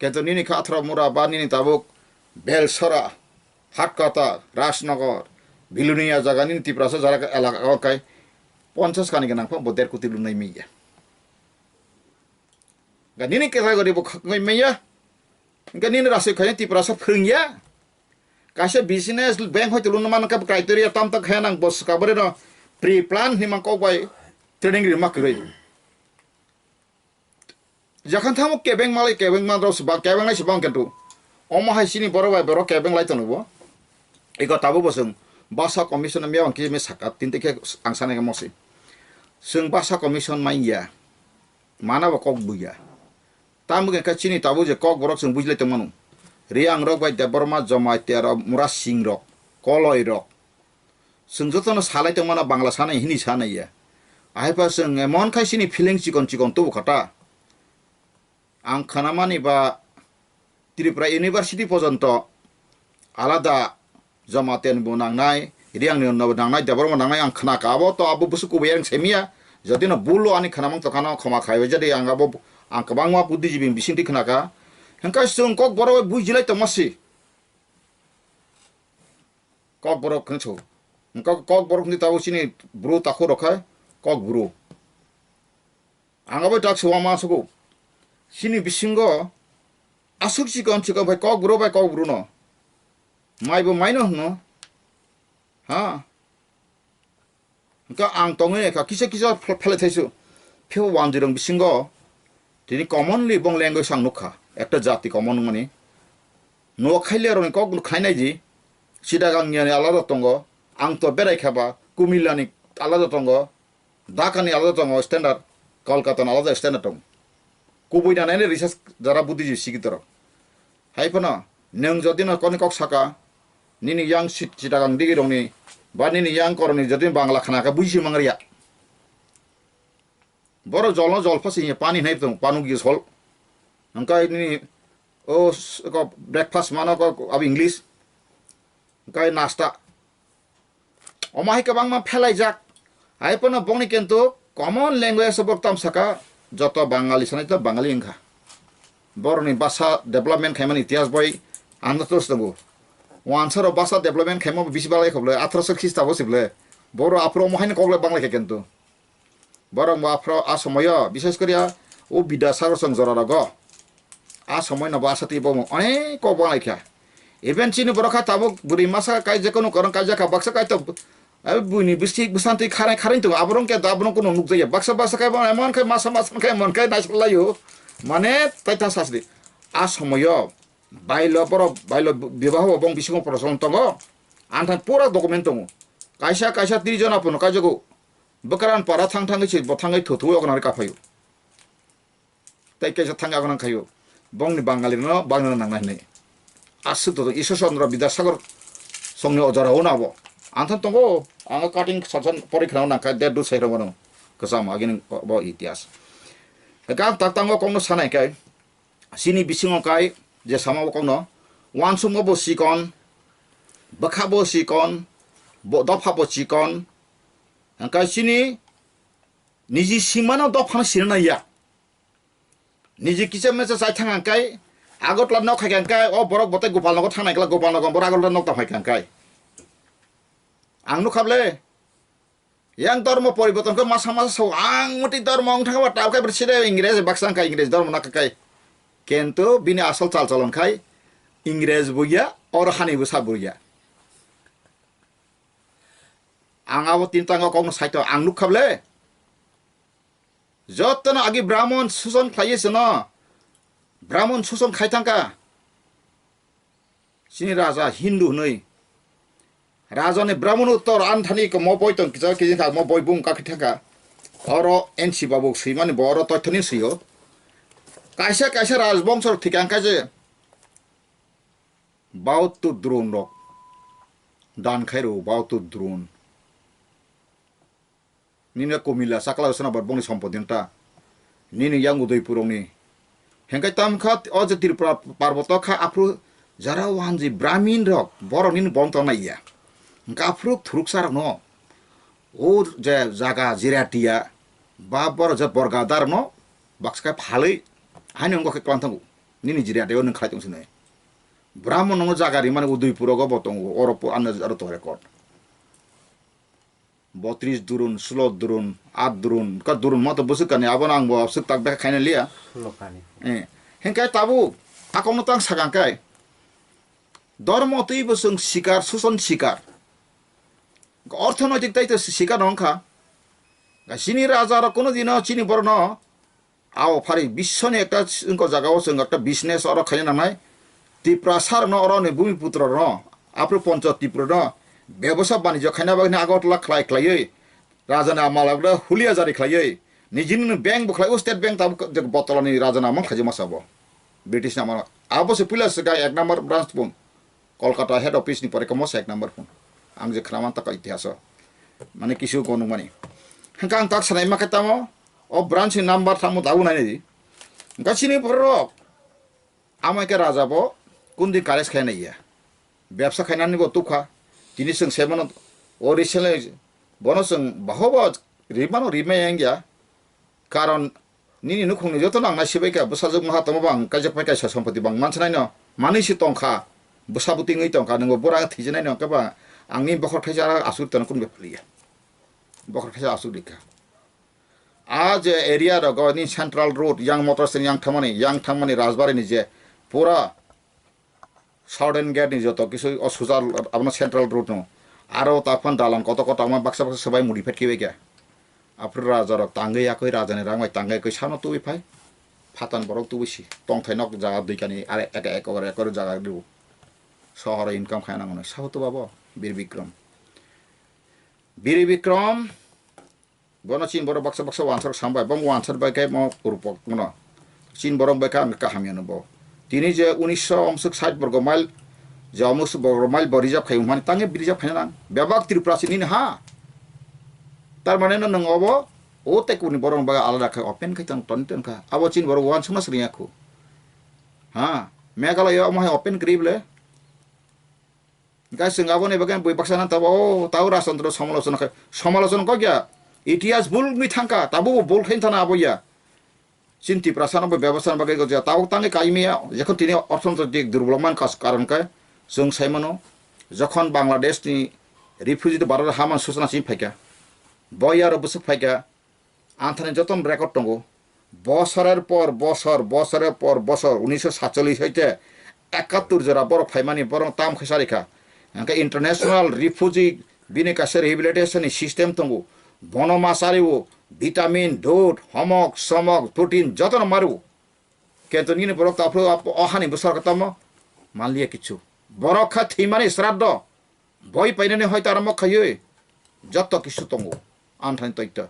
Kento nini kha Athra Mura ba nini tabuk Belsora, Hatkata, Rajnagar, Bilonia jaga nini Tiprasa jaga elaka o kai ponchas kani gwnang pha bo der kuti lunai miya. Ga nini kesa gori bo khakngai miya. Ga nini rasoi khai Tiprasa phwrwngya. Kaisa business bank hoito loan man kha criteria tam tak khe nang bo swkabore no pre plan hinwi man kok bai training ri ma kwrwi. Jakhan thamo kebeng malai kebeng man rok swbang kebeng nai swbang kentu. Omo hai sini borok bai borok kebeng lai tongo bo. Iko tabo bo chwng basa commission miya ang khe me saka tin te khe ang sanai khe mosi. Chwng basa commission mai ya. Mana bo kok buya. Tamo khe chini tabuk je kok borok chwng bujilai tongmano. Riang rok bai Debbarma, Jamatia rok, Murasing rok, Koloi rok. Chwng jotono salai tongmano Bangla sanai, Hindi sanai ya. Ahai pa chwng emon khai chini feeling chikon chikon tubu khata. Ang khanamani ba Tripura University pojonto alada Jamatia ni bo nangnai, Riang ni no nangnai, Debbarma nangnai, ang khna ka abo to abo busu kubui yang semia, jodi no bulo ani khanamang to khana khoma khai, jadi ang abo ang kwbangma buddhijibini bisingtwi khna ka. Hengkai chwng kok borok bujilai tongma si. Kok borok khwng so. Hengka kok borok ni tabo chini bru takhuk rok khai kok bru. Ang abo tak suwa ma sugo. Chini bisingo aswk chikon chikon bai kok bru bai kok bru no. Mai bo mai no hwno. Ha. Hwnkhe ang tongwi kha kisa kisa phle-, phlai thaisu. Phibo wanjwirwng bisingo tini commonly bong language ang nukha. Ekta jati common wngmani. Nukhailia rokni kok khlainai di. Chittagong ni alada tongo. Ang to berai kha ba Kumilla ni alada tongo. Dhaka ni alada tongo standard. Kolkata ni alada standard tongo. Kubui na nai research jara buddhijib sikit rok. Hai phano, nwng jodi no koni kok saka, nini yang sit-, Chittagong digi rokni, ba nini yang koroni jodi Bangla khna kha buji mangriya. Boro jol no jol phasi hiya pani hinai tong, panu gi sol. Hwnkhe nini, o, s-, ko breakfast mano ko, abo English. Hwnkhe nasta. Omo hai kwbangma phelaijak. Hai phano bongni kintu common language o borok tam saka, joto Bangali sanai to Bangali wngkha. Borokni basa development khaimani itihas bai ang no tos tongo. Wansaro basa development khaima bisi balai kho bwle, atharoso Khrista bo se bwle. Borok aphuru omo haino kok le banglai kha kintu. Borok bo aphuru a somoyo, bises kori a, o Bidyasagar song jora rogo. A somoi no bo asatwi bo onek kok banglai kha. Even chini borok kha tabuk bwrwi masa kai je kono korong kaijak kha, baksa kai to, a buini bwswk bwsantwi kharai kharai tongo, aborok khe da aborok kono nukjakya. Baksa baksa kai bo emon khai masa masa khai emon khai naisik laio. Mane tai ta sasdi. A somoyo bailo borok, bailo bibaho bo bong bisingo prochon tongo. Anthan pura document tongo. Kaisa kaisa tris jona pono kaijago. Bwkran para thang thangwi se bo thangwi thothuwi oknari kaphaio. Tei kaisa thangwi oknang khaio. Bongni Bangali no Bangali no nangnai hinwi. Aswk to Ishwar Chandra Bidyasagar songni o jora o nabo. Anthon tongo, ang cutting sajan porikhna nangkha, der dut sai rwmano. Kwcham agini bo itihas. Gak tak tango kokno sanai kai. Chini bisingo kai je sama bo kokno. Wansukma bo chikon. Bwkha bo chikon. Bo dopha bo chikon. Hwnkhe chini niji singmano dophano sirna ya. Niji kisa mesa chai thang hwnkhe Agartala nok khai hwnkhe o borok botai Gopal Nagar thangnai kla Gopal Nagar borok Agartala nok ta phai hwnkhe. Ang nukha bwle yang dormo poriborton khe masa masa sao ang muti dormo wng thangma tao khai bwsire Ingrej baksa wngkha Ingrej dormo nak khai. Kento bini asol chal chalon khai Ingrej bo ya or hani bo sa bo ya. Ang abo tin tango kokno saito ang nukha bwle. Jotono agi Brahmon suson khlaiye sino. Brahmon suson khai thangkha. Chini raja Hindu hwnwi. Rajani Brahmon uttor anthani ko mo boi tong kisa kisa kha mo boi bung kakhi thangkha. Oro N C Babu swimani bo oro toithoni swiyo. Kaisa kaisa rajbongso thikang kaje. Bautu drone rok. Dan khairo bautu drone. Nini komila sakla sona bar bongni sompodi ta. Nini yang Udaipurokni. Hengkai tamkha o je Tripura parboto kha aphuru jara wanji Brahmin rok borok nini bong tong naiya. Hengka aphuru thuruksa rokno o je jaga Jiratiya ba borok je Borgadar no baksa khe phalwi haino wngkha khe kwlanthango. Nini Jiratiya o nwng khlai tong sinai. Brahmo no jaga rimani Udaipur rogo bo tongo, oro po ano aro to record. Botris durun, sulo durun, at durun, ka durun ma to bwswk kani, abono ang bo swk tak bekha khaina liya. Lokani. Eh, hengkai tabuk, akongno tang sakang kai. Dormo twi bo chwng sikar, suson sikar. Orthonoitik tai to sikar no wngkha. Chini raja rok kuno dino chini borok no Ao phari biswni ekta wngkha jagao chwng ekta business oro khaina nangnai. Tiprasa rokno oro ni bumi putro rokno aphuru poncho Tripura no bebosa banijyo khaina bagwi Agartala khlai khlaiwi rajani amal rok hulia jari khlaiwi nijini bank bo khlai o state bank tabuk botolani rajani amal khaijima sabo British ni amal abo se puila se gai ek number branch pun. Kolkata head office ni pore kamo se ek number phone. Ang je khnaman taka itihaso. Mane kisu gonung mani. Hengka ang tak sanai ma khe tamo. O branch ni number tamo dabu nai di. Hengka sini borok. Amai ke raja bo. Kundi college khai nai ya. Bebsa khai nani bo tukha. Tini seng se mano. O risele. Bono seng bahoba. Rimano rimai yang ya. Karon nini nukhungni joto nang nai sibai kha bwsajwk maha tongma bang kaijak pai kaisa sompoti bang mansanai no manwi si tongkha bwsa bwtwi wngwi tongkha nwngbo bura thwijanaino hwnkhe ba ang nini bokhorok thaisa aswk tongno kunu bepaliya bokhorok thaisa aswk rikha. A je area rogo ni central road yang motor stand yang thangmani yang thangmani rajbari ni je pura Southern gate ni joto kisu o suja abono central road no. Aro ta phano dalan koto koto ama baksa baksa swbai modified kibai khe. Aphuru raja rok tangwi yakwi raja ni rang bai tangwi yakwi sano tubui phai. Phatan borok tubui si tongthai nok jaga dui kani are eka ekor ekor jaga ribu. Sohoro income khai nango sabo tuba bo Bir Bikram. Bir Bikram. Bono chin borok baksa baksa wansar sambai bong wansar bai khe mo rupok mono chin borok bai khe ang kaham yano bo tini je unisho omsuk sait borgo mail je omsuk borgo mail bo reserve khai umani tange reserve khai nang bebak Tripura si nini ha tar mane no nang obo o te kuni borok bai alada khai open khai tang ton ton kha abo chin borok wansuk mas riya khu ha Meghalaya omo hai open kri ble Hingke chwng aboni bagwi bui baksa nang tabo, o tau Rajchandra somalochona khe, somalochona kok ya, itihas bul wngwi thangkha, tabukbo bul khe thana abo ya. Chini Tiprasa no bo bebasa bagwi gojya, tabuk tangwi kaimia, jekhon tini orthonoitik durbolok man kas karon khe, chwng sai mano, jokhon Bangladesh ni refugee to Bharat haman susana chini phaikha, bo ya ro bwswk phaikha, Anthani joto record tongo. Bosorer por bosor, bosorer por bosor, unisho satchollish hoite ekattur jora borok phaimani borok tam khe sarikha. Hingke international refugee bini kaisa rehabilitation ni system tongo. Bono ma chario, vitamin, dot, homok, somok, protein jotono mario. Kintu nini borok taphuru o hani bwsarok tamo manliya kichu. Borok kha thwimani sraddho. Boi painani hoito arombo khaiwi joto kisu tongo. Anthani toito.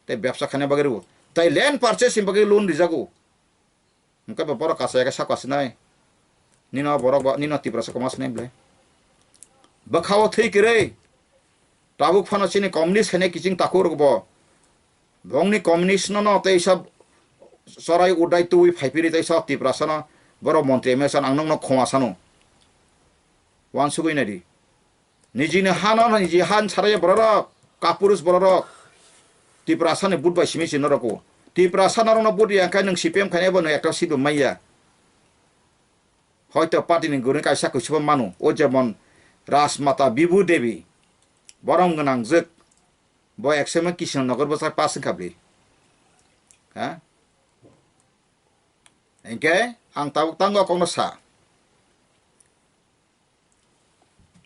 Tei bebsa khaina bagwi rwo. Tei land purchase ni bagwi loan rijago. Hwnkhe bo borok kasa ya khe sako asinai. Nino borok bo, nino Tiprasa koma sinai ble. Bwkhao thwi kwrwi. Tabuk phano chini communist khainai kiching takhuk rok bo. Bongni communist no no teisa chorai udai tubui phaipiri teisa Tiprasa no borok montri M S ang nokno khoma sano. Wansugui nai di. Nijini hano niji han saraya bororok, kapurus bororok. Tiprasa ni but bai simi sino roko. Tiprasa norokno but yang kai nung C P M khainai bo nung ekta seat bo maiya. Hoito party ni gurung kaisa kuisubo manu. O jemon Rajmata Bibu Devi. Borom gwnang jwk. Bo eksemai Kishan Nagar bwsai pass wngkha bwlwi. Ha? Hingke ang tabuk tango kokno sa.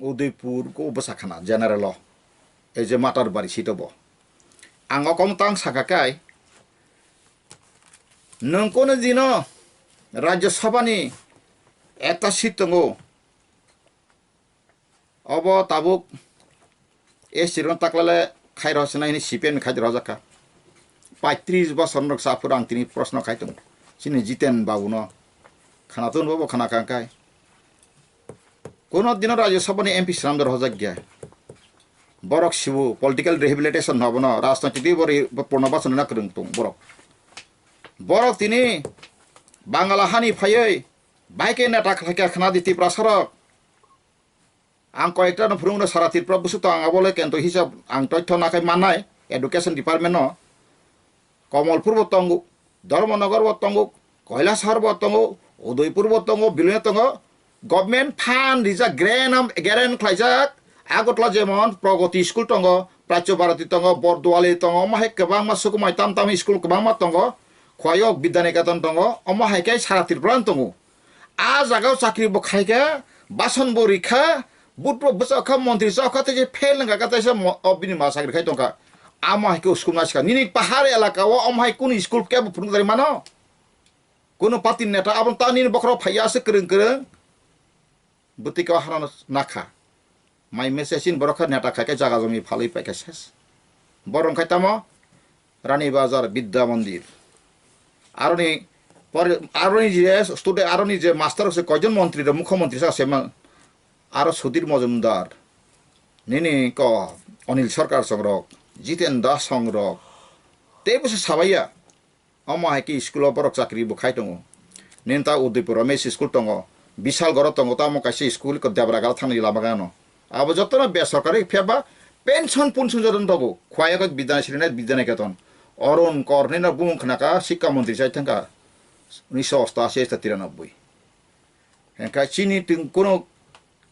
Udaipur ko bwsa khana general o. Ei je Matar Bari seat o bo. Ang o kokno tang sakha kai. Nwng kono dino Rajya Sabha ni ekta seat tongo. Obo tabuk S T rok taklale khai rw sinai hwnwi C P M ni khai rw jakha. Paitris bosor norok sa phuru ang tini proshno khai tongo. Chini Jiten Babu no khana tun bobo khana kang kai. Kono dino Rajya Sabha ni M P swnam rw jak ya. Borok sibu political rehabilitation no bono rajniti bo ri-, bo purno bachana na kwrwng tong borok. Borok tini Bangala hani phaiwi bahai khe neta khlai kha khna di Tiprasa rok. Ang koyekta no phwrwngno sara Tripura bwswk tong, ang abo le kento hisab ang toitho nakhai mannai education department no. Komolpur bo tongo, Dharmanagar bo tongo, Kailasahar bo tongo, Udaipur bo tongo, Bilonia tongo. Government fund rijak, grant am-, grant khlaijak. Agartala jemon Pragati school tongo, Prachya Bharati tongo, Borduali tongo, omo hai kwbangma sukumai tam tam school kwbangma tongo. Khwlaiyo Vidya Niketan tongo, omo hai khe sara Tripura tongo. A jaga o chakri bo khai kha, bason bo ri kha, but bo bwsa kha, montri sa kha, tei je fail wng kha, tei se mo-, o bini ma chakri khai tong kha. Amo hai khe school ma sikha. Nini pahar elaka o omo hai kunu school kebo phunuk dari mano? Kunu party neta abo ta nini bokhorok phaiya se kwrwng kwrwng. Bwtwi khe o harano nakha. My message in borok khe neta khai khe jaga jomni phalwi pai khe ses. Borok khai tamo Rani Bazar Vidya Mandir. Aroni pore, aroni je student, aroni je master se koijon montri rok, mukhyamantri sa se man. Aro Sudhir Majumdar. Nini ko Anil Sarkar songrok, Jiten Das songrok. Tei bo se sabaiya. Omo hai khe school o borok chakri bo khai tongo. Nini ta Udaipur Ramesh school tongo, Bisalgoro tongo, tamo kaisa school ko Debragal thangni lama gano. Abo jotono besorkari phiyaba pension punsion jotono tongo. Khwlaiya khe Bidya Srinath, Bidya Niketan. Arun Kor nini bumung khna kha Sikka Montri chai thang kha unisho ostashi esta tiranoboi. Hingkha chini tong kuno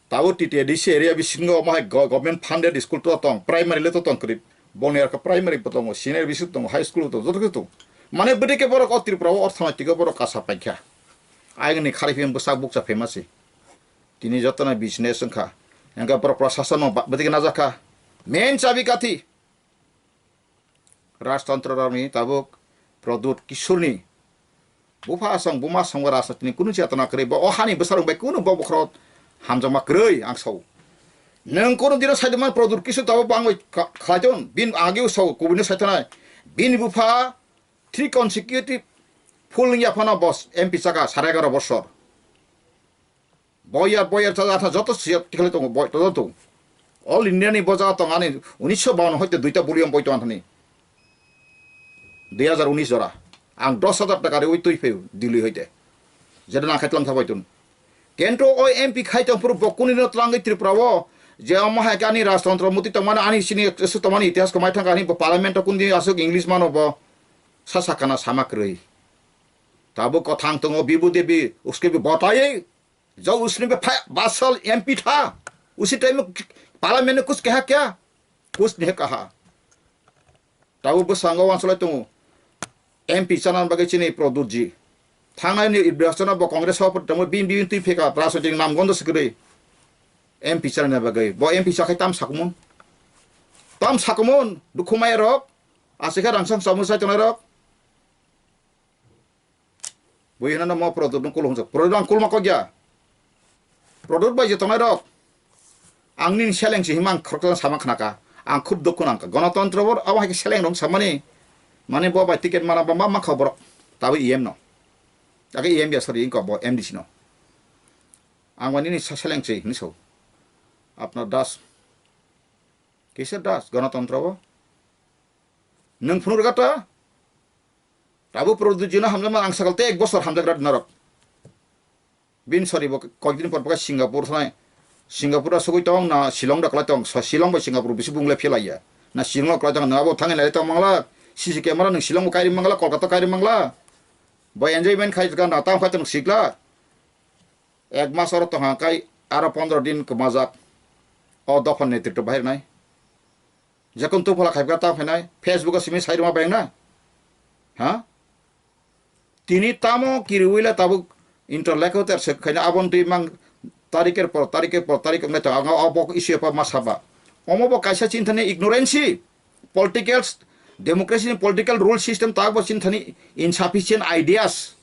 tabo T T A D C area bisingo omo hai go-, government funded school to tong, primary le to tong kwrwi. Boni arka primary bo tongo, senior bisingo tongo, high school bo tongo, joto khe tongo. Mane bwdike borok o Tripura o orthonoitiko borok kasa paikha. Ayangni kharwi phim bwsak bukcha famous se. Tini jotono business wngkha. Hingkha borok prasasano ba-, bwdike najakha. Main chabi kathi. Rajtantro rokni tabuk Pradyut Kishorni bupha asong buma asong rajnitini kunu chetona kwrwi, bo o hani bwsarok bai kunu bo bokhorok hamjakma kwrwi ang sao. Nwng kunu dino saidima Pradyut Kishor tabuk bangwi kha-, khlaiton, bin ageo sao kubuni saithonai. Bini bupha three consecutive full wngya phano bo M P chaka sare egaro bosor. Boyar, boyar, chaja, atha, joto siyat tikhlai tongo, boi, joto tongo. All India ni bo jaga tong ani unisho bawan hoite duita volume boi tong ani. Dui hajar unis jora. Ang dos hajar taka riwi twi phaiu Delhi hoite. Jeda nang khaitlang thabai tun. Kento o M P khai tong phuru bo kuni no twlangwi Tripura o je omo hai ani rajtantro muti tong mani ani sini su tong mani itihas ko mai thang ani bo parliament o kundi asuk English mano bo sa sakana sama kwrwi. Tabuk kothang tongo Bibu Devi uske bi botai. Jo usni be pha-, basal M P tha. Usi time parliament kus keha kya? Kus nehe kaha. Tabo bwskango wansalai tongo. M P chana bagwi chini Pradyut ji. Thangnai ni election bo Congress hop tamo bin bin twi pheka rajnitik nam gondo sikri. M P chana bagwi. Bo M P chakhai tam sakmun. Tam sakmun dukhumai rok. Asikha rangsang samun sai tonai rok. Bui hwnano mo Pradyut no kul hwnjak. Pradyut ang kulma kok ya. Pradyut bai je tongnai rok. Ang nini seleng si hima ang khoroksa sama khnaka. Ang khub dukhu nangka. Gonotontro bor abo hai khe seleng rong samani. Mani bo bai ticket mana ba ma ma kha borok. Tabuk E M no. Age E M ya sorry ingko bo M D C no. Ang mani ni sa seleng si ni so. Apna das. Kisa das gonotontro bo. Nwng phunuk rwgata? Tabuk Pradyut jino hamjakma ang sakal tei ek bosor hamjak rat norok. Bin sori bo koikdin por bokha Singapore thanai. Singapore o sogwi tong na Shillong da kwlai tong. So Shillong bai Singapore bisi bungle philaiya. Na Shillong o kwlai tong na abo thangwi nai tong mangla. C C camera nwng Shillong bo kairi mangla, Kolkata kairi mangla. Bo enjoyment khai ga na tamo khai tong sikla. Ek mas oro tongha kai aro pondro din kwmajak. O dophani netritw bahir nai. Jekon tuphala khaipkha ta phainai, Facebook o simi sai rwma beng na? Ha? Tini tamo kiriwi le tabuk interlocutor se khaina aboni twi mang tariker por tariker por tarik wngnai tongo. Ang o bok issue pa ma saba. Omo bo kaisa chinthani ignorance, political, democracy ni political rule system tak bo chinthani insufficient ideas.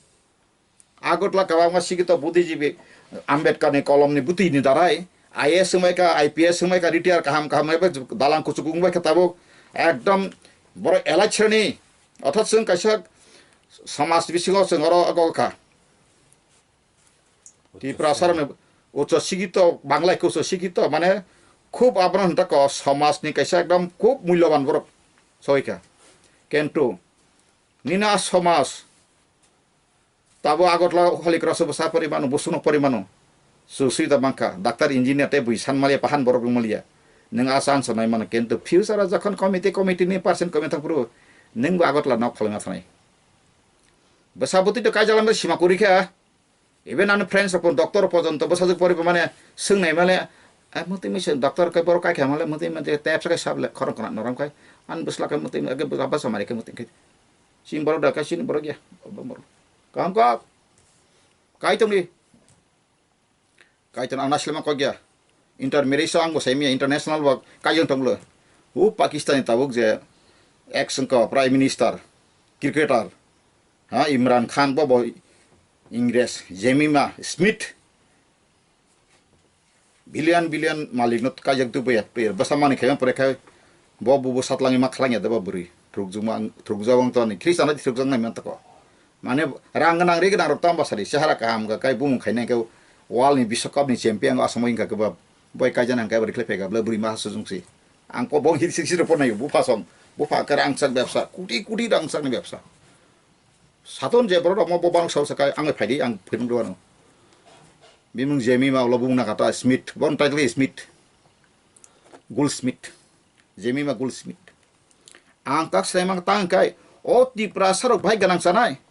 Agartala kwbangma sikito buddhijibi Ambedkar ni kolom ni bwtwi ni darai I A S wngbai kha, I P S wngbai kha, retire kaham kaham wngbai kha, dalang kuchuk wngbai kha tabuk ekdom borok elai chirni. Othot chwng kaisa samaj bisingo chwng oro ogo kha. Tiprasa rokni ucho sikito, Bangla ucho sikito, mane khub abono hwnta ko samaj ni kaisa ekdom khub mulyoban borok soi kha. Kintu nini a somaj, Tabo Agartala Holy Cross o bwsa pori mano, bwswkno pori mano. Susuita bangkha, doctor, engineer tei bui san maliya, pahan borok wng maliya. Nwng a chance nai mano, kintu future o jokhon committee, committee ni percent komwi thang phuru, nwng bo Agartala nok phalwi ma thanai. Bwsa bwtwi to kaijalang sima kwrwi kha. Even ani friends rok doctor porjonto bwsajwk pori mane swngnai male, "Ah, mwtwi mui se doctor kai borok kai kha male, mwtwi mui tep sa kai sab le khorang khorang norom kai." Ani bwsla kai mwtwi mui age bwsa mari kai mwtwi kai. Sini borok da kai sini borok ya. Kaham kok. Kai tongdi. Kaitor ang nasilma kok ya. Intermarriage ang bo saimya international bo kaijang tonglo. Hu Pakistan ni tabuk je ex wngkha Prime Minister, cricketer, ha, Imran Khan bo bo Ingres, Jemima Smith. Billion billion malik no kaijak tu bo ya, bwsa mani khaima pore khai bo bubo satlangi ma khlangya da ba bwrwi. Thukjwk ma, thukjwk wng toni. Khristan no thukjwk nai man tako. Mane rang gwnang ri gwnang rok tamo sari chehara kaham ga kai bumung khainai khe world ni biswakap ni champion asamo wngkha khe ba boi kaijana hwnkhe ba rikhlai phaikha bwle bwrwi ma sujung si. Ang ko bong hir sik sir pon nai bupha song bupha khe rang sak bebsa kuti kuti rang sak ni bebsa. Saton je borok rok mo bo bang sao sakai ang phaidi ang phirung do ano. Bimung Jemima ulo bumung nakata Smith bon title Smith. Goldsmith. Jemima Goldsmith. Ang tak sai mang tang kai. O Tiprasa rok bhai ganang sanai.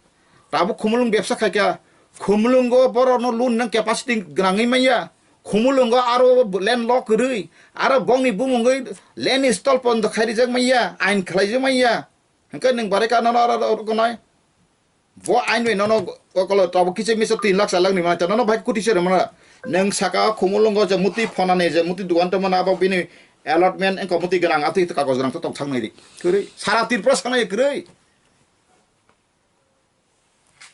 Tabuk Khumulung bebsa khai kya. Khumulungo borok no loan nang capacity gwnangwi manya. Khumulungo aro land lock rwi. Aro bongni bumungwi land install pon do khai rijak manya. Ain khlai jak manya. Hwnkhe nwng barai ka nono aro aro gnai. Bo ain bai nono okolo tabuk kisa misa tin lakh char lakh ni manya. Nono bhai kuti se rwmana. Nwng saka Khumulungo je muti phonani je muti duan tongmani abo bini allotment wngkha muti gwnang atwi kagoj gwnang to tong thang nai ri. Kwrwi. Sara Tripura sanai kwrwi.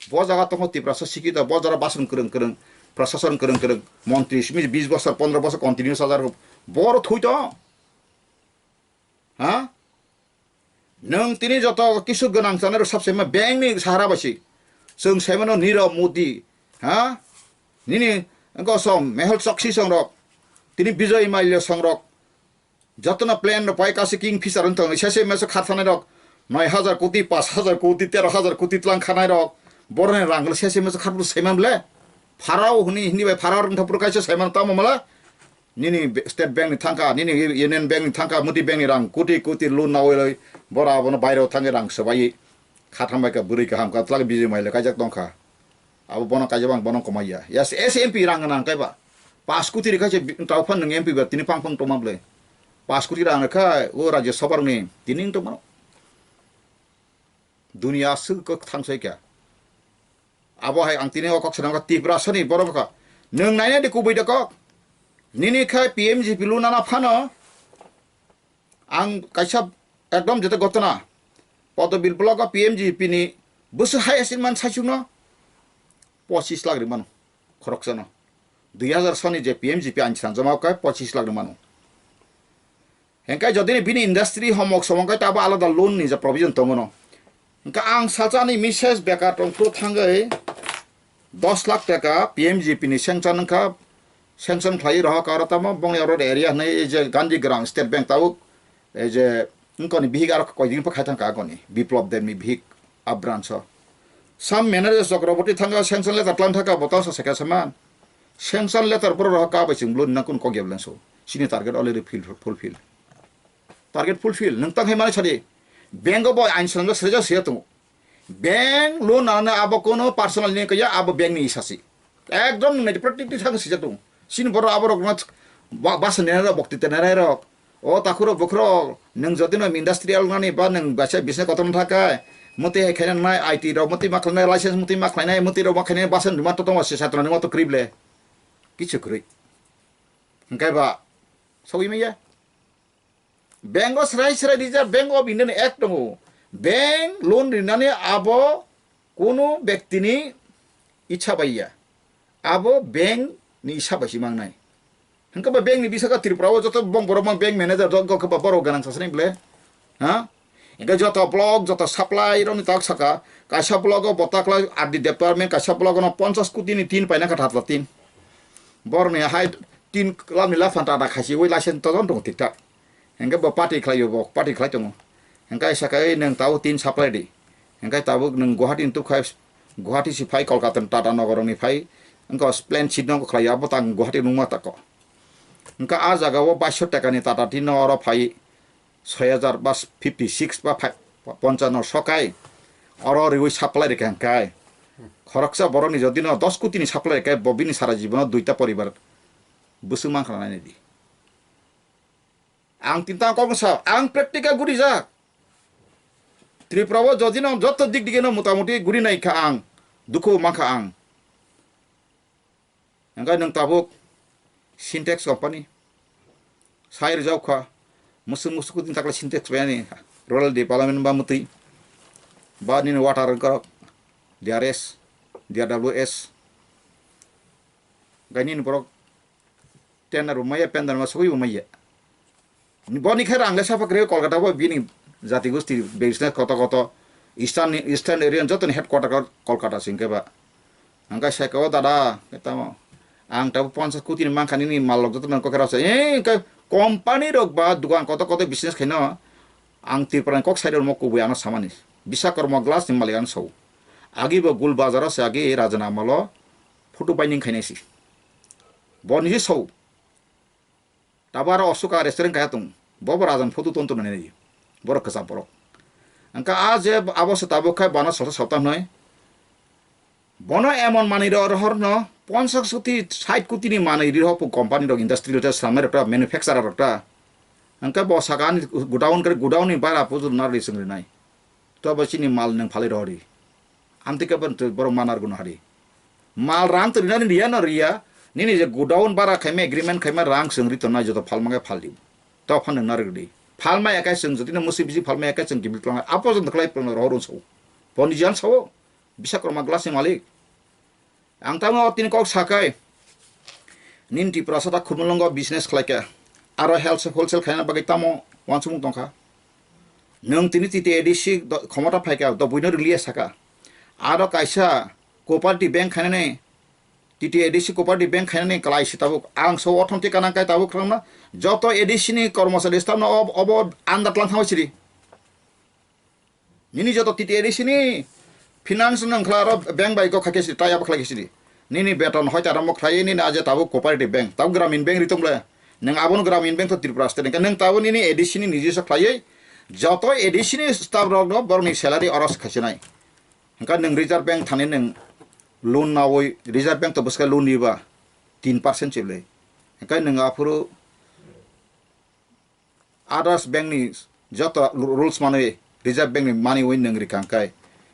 Bo jaga tongo Tiprasa sikita, bo jora bason kwrwng kwrwng, prashason kwrwng kwrwng, montri simi bis bosor, pondro bosor continue sajar, boro thui to. Ha? Nwng tini joto kisu gwnang chanai rok sabse ma bank ni sahara basi. Chwng sai mano Nirav Modi, ha? Nini gosom Mehul Chokshi song rok, tini Bijoy Malia song rok, jotono plan rok pai kasi King Fisher wng tong, sese meso kharthanai rok noi hajar koti, pash hajar koti, tero hajar koti tlang khanai rok, boroni rang sese meso kharpuru saiman ble. Pharao hini, hini bai pharao rwng thapuru kaisa saiman tamo mala. Nini be-, State Bank ni thangka, nini Union Bank ni thangka, muti bank ni rang koti koti loan nawi loi, bora abono bairo thangwi rang swbai khatham bai ka bwrwi kaham ka tlak Bijoy Malia kaijak tongkha. Abo bono kaijak bang bono komaiya. Yes, S M P rang nang kaiba. Pash koti rikha se bi-, tau phan nang M P ba tini pang pang toma ble. Pash koti rang kha o Rajya Sabha ni tini toma. Dunia aswk kok thang sai kya. Abo hai ang tini o kok sanang kha Tiprasa ni borok kha. Nwng naina di kubui da kok. Nini khai P M G P loan nana phano. Ang kaisa ekdom jete gotona. Podobil block o P M G P ni bwswk hai asin man saichung no pochis lakh ri mano. Khoroksa no. Dui hajar soni je P M G P ang sanjama kai pochis lakh ri mano. Hengkai jodi ni bini industry homok somok kai tabo alada loan ni je provision tongo no. Hengka ang salsa ni message bekar tong pro thangai dos lakh taka P M G P ni sanction wngkha, sanction khlai rohor ka aro tamo bongni aro area hwnwi ei je Gandhi Gram State Bank tabuk ei je wngkoni bihik aro koi din pa khai thangka agoni Biplab Deb ni bihik a branch o. Sam manager Chakraborty thangka sanction letter tlang thangka bo tangsa sekha saman. Sanction letter boro rohor ka bai chwng bwlwi nang kun kok ya bwlai so. Chini target already fil-, fulfill. Target fulfill. Nwng tang hai mani sadi. Bank o bo ain sanjak srejak siya tongo. Bank loan nana abo kono personal ni kaya abo bank ni isasi. Ekdom nai practically thang sijak tung. Sini boro abo rok na ba-, basa nena rok bokti tena rok. O takhuro bukhuro nwng jodi no industrial nani ba nwng basa business kotor thaka. Muti hai khaina nai I T rok muti ma khlainai license muti ma khlainai muti rok ma khlainai basa numa to tong se satro numa to krible. Kichu krui. Hingkai ba sawi maya. Bank o srai srai rijak, Bank of India ni Act tongo. Bank loan rinani abo kunu bektini icha bai ya. Abo bank ni isa bai si mangnai. Hingke ba bank ni bisaka Tripura o joto bong borok mang bank manager do gokhe ba borok ganang sasani ble. Ha? Hingke joto block, joto supply rok ni tak saka. Kaisa block o botakla R D department, kaisa block o no ponchas koti ni tin paina kha thatla tin. Borok ni hai tin lam ni laphanta da khaisi ui license tojon tongo tik tak. Hingke bo party khlai o, bo party khlai tongo. Hingke saka ei nwng tabuk tin supply di. Hingke tabuk nwng Guwahati ni tukha Guwahati si phai, Kolkata ni Tata Nagar ni phai, wngkha plane seat no khlai ya, abo tang Guwahati nungma tako. Wngkha a jaga o baiso taka ni Tata tin no oro phai, soi hajar ba fifty six ba phai, ponchano sokai, oro riwi supply rikha hwnkhe, khoroksa borok ni jodi no dos koti ni supply rikha, bo bini sara jibono duita poribar bwswk mankha nai di. Ang tinta kok sa, ang practical guri jak. Tripura o jodi no joto dik dik no motamuti guri nai kha ang, dukhu mankha ang. Hingke nwng tabuk Sintex company sai rijak kha, musuk musuk din takla Sintex bayani rural development ba mutui ba nini water wngkha D R S, D R W S, gai nini borok tender bo maya, pender ma sogwi bo maya. Boni khe rang le sapak re Kolkata bo bini jati gosti business koto koto Eastern, Eastern area jotoni headquarter ko Kolkata sing ke ba. Angkai sai ko dada, tamo ang tabo ponchas koti ni mankha nini mal lok joto nang kokera se. Eh, ke company rok ba dukan koto koto business khaino ang Tripura ni kok side mo kubui ano samani. Biswakarma glass ni malik ano sau. Agi bo Gul Bazar o se agi Rajana Mall o photo binding khainai si. Boni si sau. Tabo aro Osoka restaurant kaya tong. Bobo rajan photo ton ton nai. Borok kwcham borok. Angka a je abo se tabuk khai bana salsa sapta hnoi. Bono emon manwi ro rohor no ponchas koti, sait koti ni manwi ri hopo company rok, industry rok, samai rok ta, manufacturer rok ta. Angka bo saka ani godown kare godown ni bara pujur na ri sing rinai. To bo chini mal nang phalai rohori. Amtwi khe borok manar guno hari. Mal rang to rinani riya no riya. Nini je godown bara khaima agreement khaima rang chwng ri tongnai joto phalma khe phal di. To phan nang narwk di. Phalma yakai chwng jotino musi bisi phalma yakai chwng gibik tlangnai. Apo jong khlai pung rohor unso. Boni jan sao. Biswakarma glass ni malik. Ang tamo tini kok sakai. Nini Tiprasa ta Khumulwngo business khlai kha. Aro wholesale, wholesale khaina bagwi tamo wansukmung tongkha. Nwng tini T T A D C do-, khomota phaikha, do buino rwliya saka. Aro kaisa cooperative bank khainani, T T A D C cooperative bank khainani kalai si tabuk. Ang so othom ti kanang kai tabuk khwlangna. Joto A D C ni kormosari staff no ob-, obo under tlang thangwi sidi. Nini joto T T A D C ni finance no wngkha aro bank bai kok khaikhe si, tie up khlaikhe sidi. Nini beton hoi ta ramo khlaiwi nini aje tabuk cooperative bank, tabuk gramin bank ri tong le. Nwng abono gramin bank to Tripura state, nwng tabuk nini A D C ni nijesa khlaiwi joto A D C ni staff rok no borokni salary oro se khaisinai. Hwnkhe nwng Reserve Bank thani nwng loan nawi, Reserve Bank to bwswk loan riba tin percent chibli. Hwnkhe nwng aphuru others bank ni joto ru-, rules manwi, Reserve Bank ni manwi nwng rikha hwnkhe,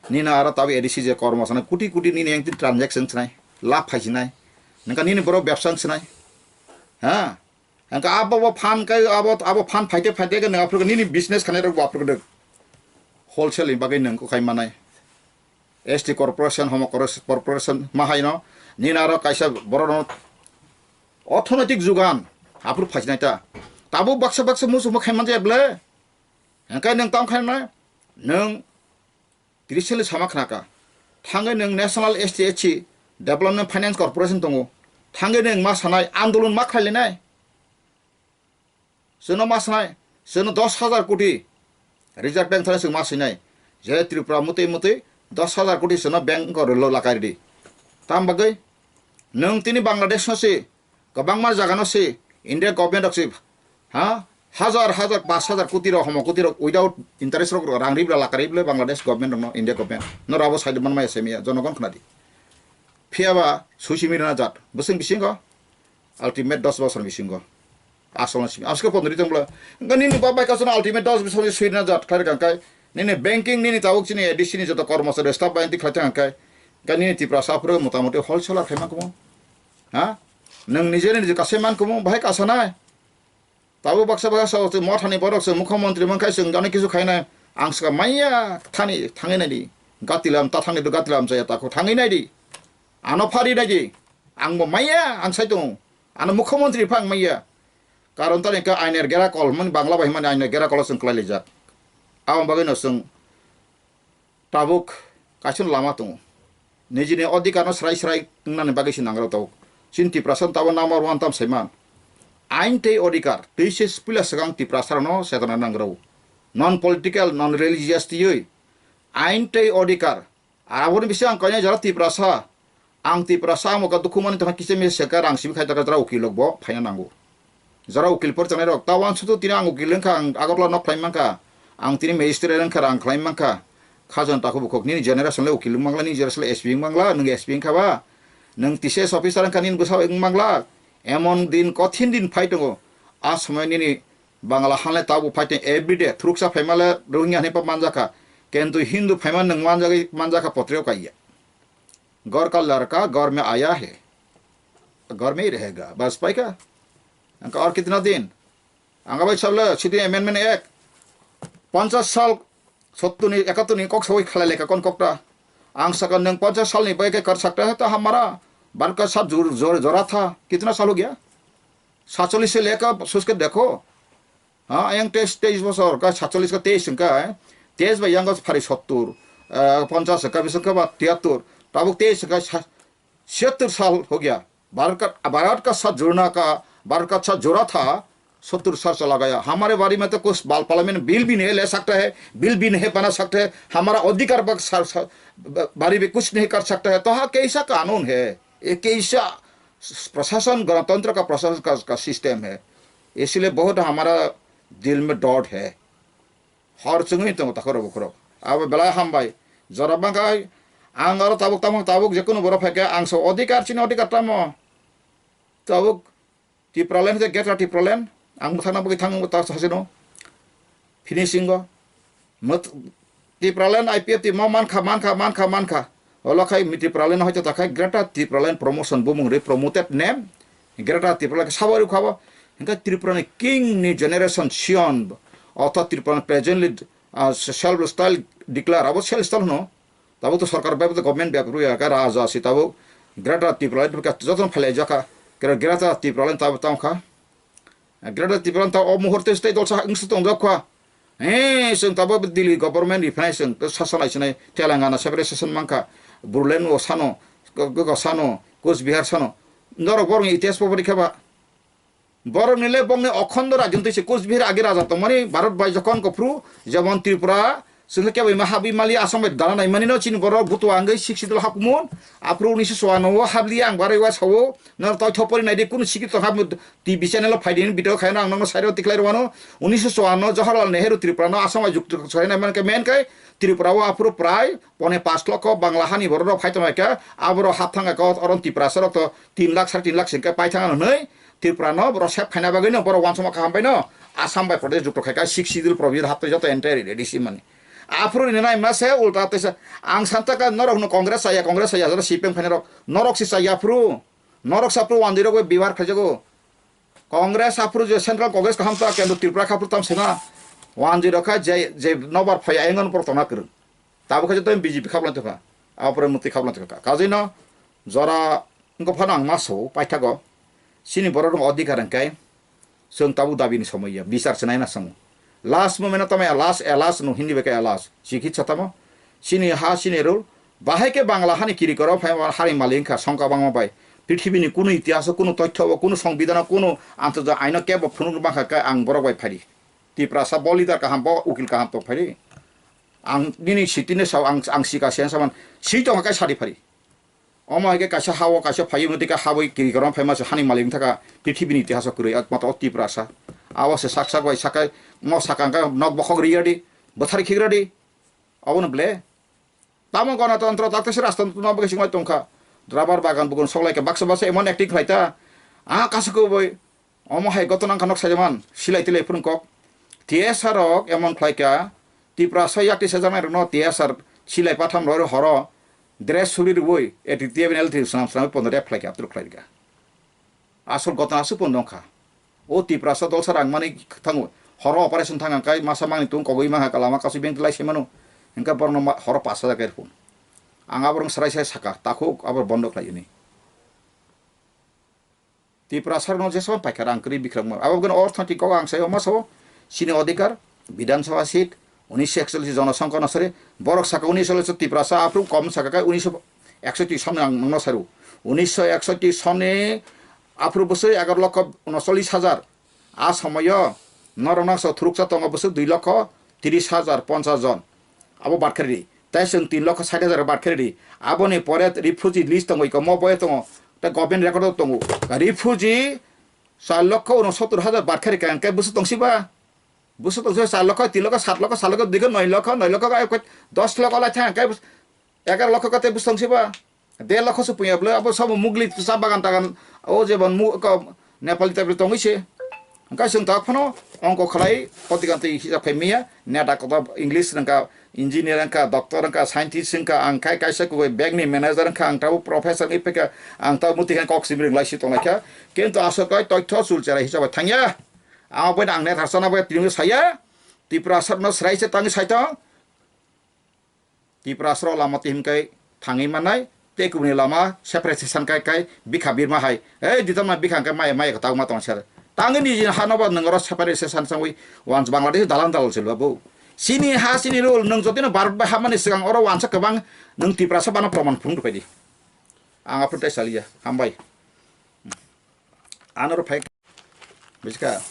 nini aro tabuk A D C je kormo sanai, koti koti nini engtin transaction sanai, lab phaisinai, nangkha nini borok bebsa wngsinai, ha? Hwnkhe abo bo phan kai, abo, abo phan phaite phaite khe nwng aphuru nini business khanai rok bo aphuru wholesale ni bagwi nwng kok khai manai. S T corporation, homo corporation ma haino, nini aro kaisa borokno orthonoitik jugan aphuru phaisinai ta. Tabuk baksa baksa muchungma khai manjaya ble. Hwnkhe nwng tamo khainai, nwng recently sama khnaka. Thangwi nwng National S T H C Development Finance Corporation tongo. Thangwi nwng ma sanai, andolon ma khlailainai. Chwngno ma sanai, chwngno dos hajar koti Reserve Bank thani chwng ma sinai. Je Tripura mutwi mutwi dos hajar koti chwngno bank ko rwlo lakai ridi. Tam bagwi nwng tini Bangladesh no si, kwbangma jaga no si, India government rok si, ha? Hajar hajar, pash hajar koti rok, homo koti rok without interest rok rang ribla lakai ribla Bangladesh government rok no, India government no rabo side man maya semia, jonogon khnadi. Phiya ba suisimi rwna jat, bwswng bisingo. Ultimate dos bosor bisingo. Asol na simi. Aske pondri tong bla. Gani ni babai kasana ultimate dos bosor sui na jat khai kan kai. Nini banking nini tabuk chini A D C ni joto kormosari staff bai ti khai tang kai. Gani ni Tiprasa aphuru motamoti wholesaler khai man kumo. Ha? Nang nije nije kasai man kumo, bahai kasanai. Tabuk baksa baksa se mothani borok se mukhyamantri man khai se gani kisu khainai. Ang saka maya thani thangi nai di. Gatilam ta thangni do gatilam jaya ta kho thangi nai di. Ano phari nai di. Ang bo maya ang sai tongo. Ano mukhyamantri phang maya. Karon tani ka ainer gera kol, hwnmani Bangla bai hwnmani ainer gera kol chwng kwlai laijak. Aboni bagwi no chwng tabuk kaisa lama tongo. Nijini odhikar no srai srai wngnani bagwi se nangrok tabuk. Chini Tiprasa no tabuk number one tam saiman. Ain tei odhikar, twi se puila swkang Tiprasa rok no chetona nangrok. Non political, non religious twiwi ain tei odhikar Aboni bising ang koinai jora Tiprasa. Ang Tiprasa ang moka dukhu mani tongkha kisa misa seka rang sibi khai taka jora ukil rok bo phaina nango. Jora ukil por chanai rok. Ta uansukhe tini ang ukil wngkha, ang Agartala nok khlai mankha. Ang tini magistrate wngkha, rang khlai mankha. Khajan takhuk bukhuk nini generation le ukil wng mangla, nini generation le S P wng mangla, nwng S P wngkha ba. Nwng T C S officer wngkha, nini bwsa wng mangla. Emon din, kothin din phai tongo. A somoy nini Bangla han le tabuk phai tong everyday. Thuruksa phaima le Rohingya hinwi pa manjakha. Kintu Hindu phaima nwng manjagwi manjakha potreo kaiya. घर का लड़का घर में आया है, घर में ही रहेगा, बस पाइका। Angka और कितना दिन? Angka bai sabla sidi amendment ek. Panchas sal, sottur ni, ekattur ni kok sawi khalai leka kon kokta. Ang saka nwng panchas sal ni bai ke kar sakta hai ta hamara. Bar ka sab jor, jor, jora tha. Kitna sal ho gaya? Satchallis se leka soch ke dekho. Ha, ayang teis, teis bosor, ka satchallis ka teis wngkha, eh? Teis bai yang phari sottur, eh, ponchas wngkha, bising kha ba tiyattur. Tabuk teis wngkha, sa-, siyattur sal ho gaya. Bharat ka, Bharat ka saath judna ka, Bharat ka saath jura tha, sottur sal chala gaya. Hamare bari mein to kuch bal parliament bill bhi nahi le sakta hai, bill bhi nahi bana sakta hai, hamara adhikar bak sar, sar, bari bhi kuch nahi kar sakta hai. To ha kaisa kanun hai? Ye kaisa प्रशासन, गणतंत्र का प्रशासन का, का सिस्टम है, इसलिए बहुत हमारा दिल में डर है। Hor chwngwi tongo takhuk rok bukhuk rok. Abo belai hambai. Jora bangkha ang aro tabuk tamo tabuk jekunu borok phaikha ang so odhikar chini odhikar tamo. Tabuk Tipraland je Greater Tipraland ang bwthakna bagwi thang ta sasino. Finishing o. Mot-, Tipraland I P F T mo mankha, mankha, mankha, mankha. Olo khai mi Tipraland hoito ta khai Greater Tipraland Promotion bumung ri promoted name. Greater Tipraland khe sabo ri khabo. Hingkhe Tripura ni king ni generation Sion. Ortho Tripura ni presently, ah, self style declare. Abo self style no. Tabuk to sorkar bai, government bai rwya kha, raja si tabuk Greater Tipraland joto no phalai jakha. Greater Tipraland tabuk tamo kha. Greater Tipraland ta o muhurte state dolsa wngsi tongjak kha. He, chwng tabuk Delhi government ni phanai chwng sasa lai sinai Telangana separate session mankha. Bodoland o sano, go, go, go sano, Coach Bihar sano. Norok borok ni itihas bo pori kha ba. Borok ni le bongni okhondo rajyantwi se Coach Bihar age raja tongmani Bharat bai jokhon kophru jemon Tripura, Chwng khe kebo ima habwi mali Assam bai dana nai mani no chini borok butua wngwi sixth schedule hapmung. Aphuru unisho chouwanno o habli ang barwi wa sao. Nang toitho pori nai di kunu sikhi tong hapmung T V channel o phai di video khai no ang nang no side o tikhlai rwano. Unisho chouwanno Jawaharlal Nehru Tripura no Assam bai jukto khai nai man khe men khe Tripura o aphuru prai pone pash lokho Bangla hani borok rok phai tong khe aborok hap thang khe oron Tiprasa rok to tin lakh sare tin lakh sing khe pai thang ano hwnwi Tripura no borok sep khaina bagwi no borok uansukma kaham bai no Assam bai Pradesh jukto khai kha sixth schedule provision haptwi joto entry ready si mani. Aphuru ni nai ma se ulta tesa ang santa ka norok no Congress saya, Congress saya jara C P M khaina rok norok si saya aphuru norok sa aphuru wandi rok bai biwar khaijago. Congress aphuru je Central Congress kaham ta kendro Tripura khaphuru tam sena wandi rok kha je je nobar phaya engon por tona kwrwng. Tabuk khe joto B J P khaplai tongkha, aphuru mutwi khaplai tongkha. Kajino jora wngkha phano ang ma sao paithago. Chini borok rok odhikar hwnkhe chwng tabuk dabi ni somoi ya, bichar se naina chwng. Last moment o tamo ya last, ya last no Hindi bai khe ya last. Chikitsa tamo? Chini ha, chini rule. Bahai khe Bangla hani kiri koro phai hari malik wngkha songkha bangma bai. Prithibi ni kunu itihas o, kunu toitho o, kunu songbidan o, kunu antarjak ain o kebo phunuk bangkha khe ang borok bai phari. Tiprasa bo leader kaham, bo ukil kaham tong phari. Ang nini sitine sao, ang, ang sika siyan saman. Si tongkha khe sadi phari. Omo hai khe kaisa ha-o kaisa phaiwi motwi khe habwi kiri korom phaima se hani malik wngkha kha prithibini itihas o kwrwi ekmatro o Tiprasa. Abo se sak sak bai sakai mo sakang khe nok bokhok ri radi, bwthar khik radi. Obono ble. Tamo gonatantro tak tese rastantro no bwkhe singwai tongkha. Drabar bagan bugun soklai khe baksa baksa emon acting khlai ta. Ah, kasu kubui. Omo hai gotona wngkha nok saijaman, silai tilai phwrwng kok. T S R rok emon khlai kha, Tiprasa yakti sejaknai rokno T S R silai patham roi horo, dress suri rwui, A T T F N L T swnam swnamwi pono rep khlai kha, aptruk khlai rwkha. Asol gotona aswk pono wngkha. O Tiprasa dolsa rang mani thango, horo operation thang kai masa mangni tung kogwi mangha kalama kasu beng tilai se mano, hingkhe borokno ma-, horo pas hajar kai rwphun. Ang aborok srai sai saka, takhuk abor bondo khlai hwnwi. Tiprasa rokno jeswk paikha rang kwrwi bikrokma. Abo gwnang orthoitik kok ang sayo ma sao, chini odhikar, Bidhan Sabha seat, unisho eksollis jonosongkha no sari, borok saka unisho eksollis Tiprasa aphuru kom saka khe unisho eksoitik sonni ang nangno saru. Unisho eksoitik sonni aphuru bwswk egaroh lokho unosollis hajar. A somoyo norokno so thuruksa tongo bwswk dui lokho tris hajar ponchas jon. Abo badkhari. Tai chwng tin lokho sait hajar bar khe ridi. Aboni pore refugee list tongo, iko mo boyo tongo. Tai government record o tongo. Refugee char lokho unosottor hajar bar khe rikha, hwnkhe bwswk tongsiba? Bwswk tongsiba char lokho, tin lokho, sat lokho, sat lokho, dui khe noi lokho, noi lokho, dos lokho lai thang, hwnkhe egaro lokho khe tei bwswk tongsiba? Der lokho se puya bwle, abo sabo mugli cha bagan tagan, o jebon mu-, ko Nepali type tongwi se. Hwnkhe chwng tak phano ongko khlai, kotigan twi hisab khai maya, neta kotor English wngkha, engineer wngkha, doctor wngkha, scientist wngkha, ang khai kaisa kubui bank ni manager wngkha, ang tabuk professor wngwi phaikha, ang tabuk muti khe kok simi rwng lai si tonglaikha. Kintu aswk kai toitho chul chera hisab bai thangya. Ang boino ang neta sana bai tini saya, Tiprasa no srai se tangwi saitong. Tiprasa rok lama twi himkai thangwi mannai, tei kubuni lama separate session kai kai bikha birma hai. Ei, ditamna bikha hwnkhe maya, maya kwtal ma tong sir. Tangwi niji hano ba nwng oro separate session sangwi wans Bangladesh dalan dalal se lwbabo. Chini ha, chini rule, nwng jotino Bharat bai hamani swkang oro wansa kwbang nwng Tiprasa bana proman phunuk rwphai di. Ang aphuru tei saliya. Hambai. Ano rw phai. Bujiska?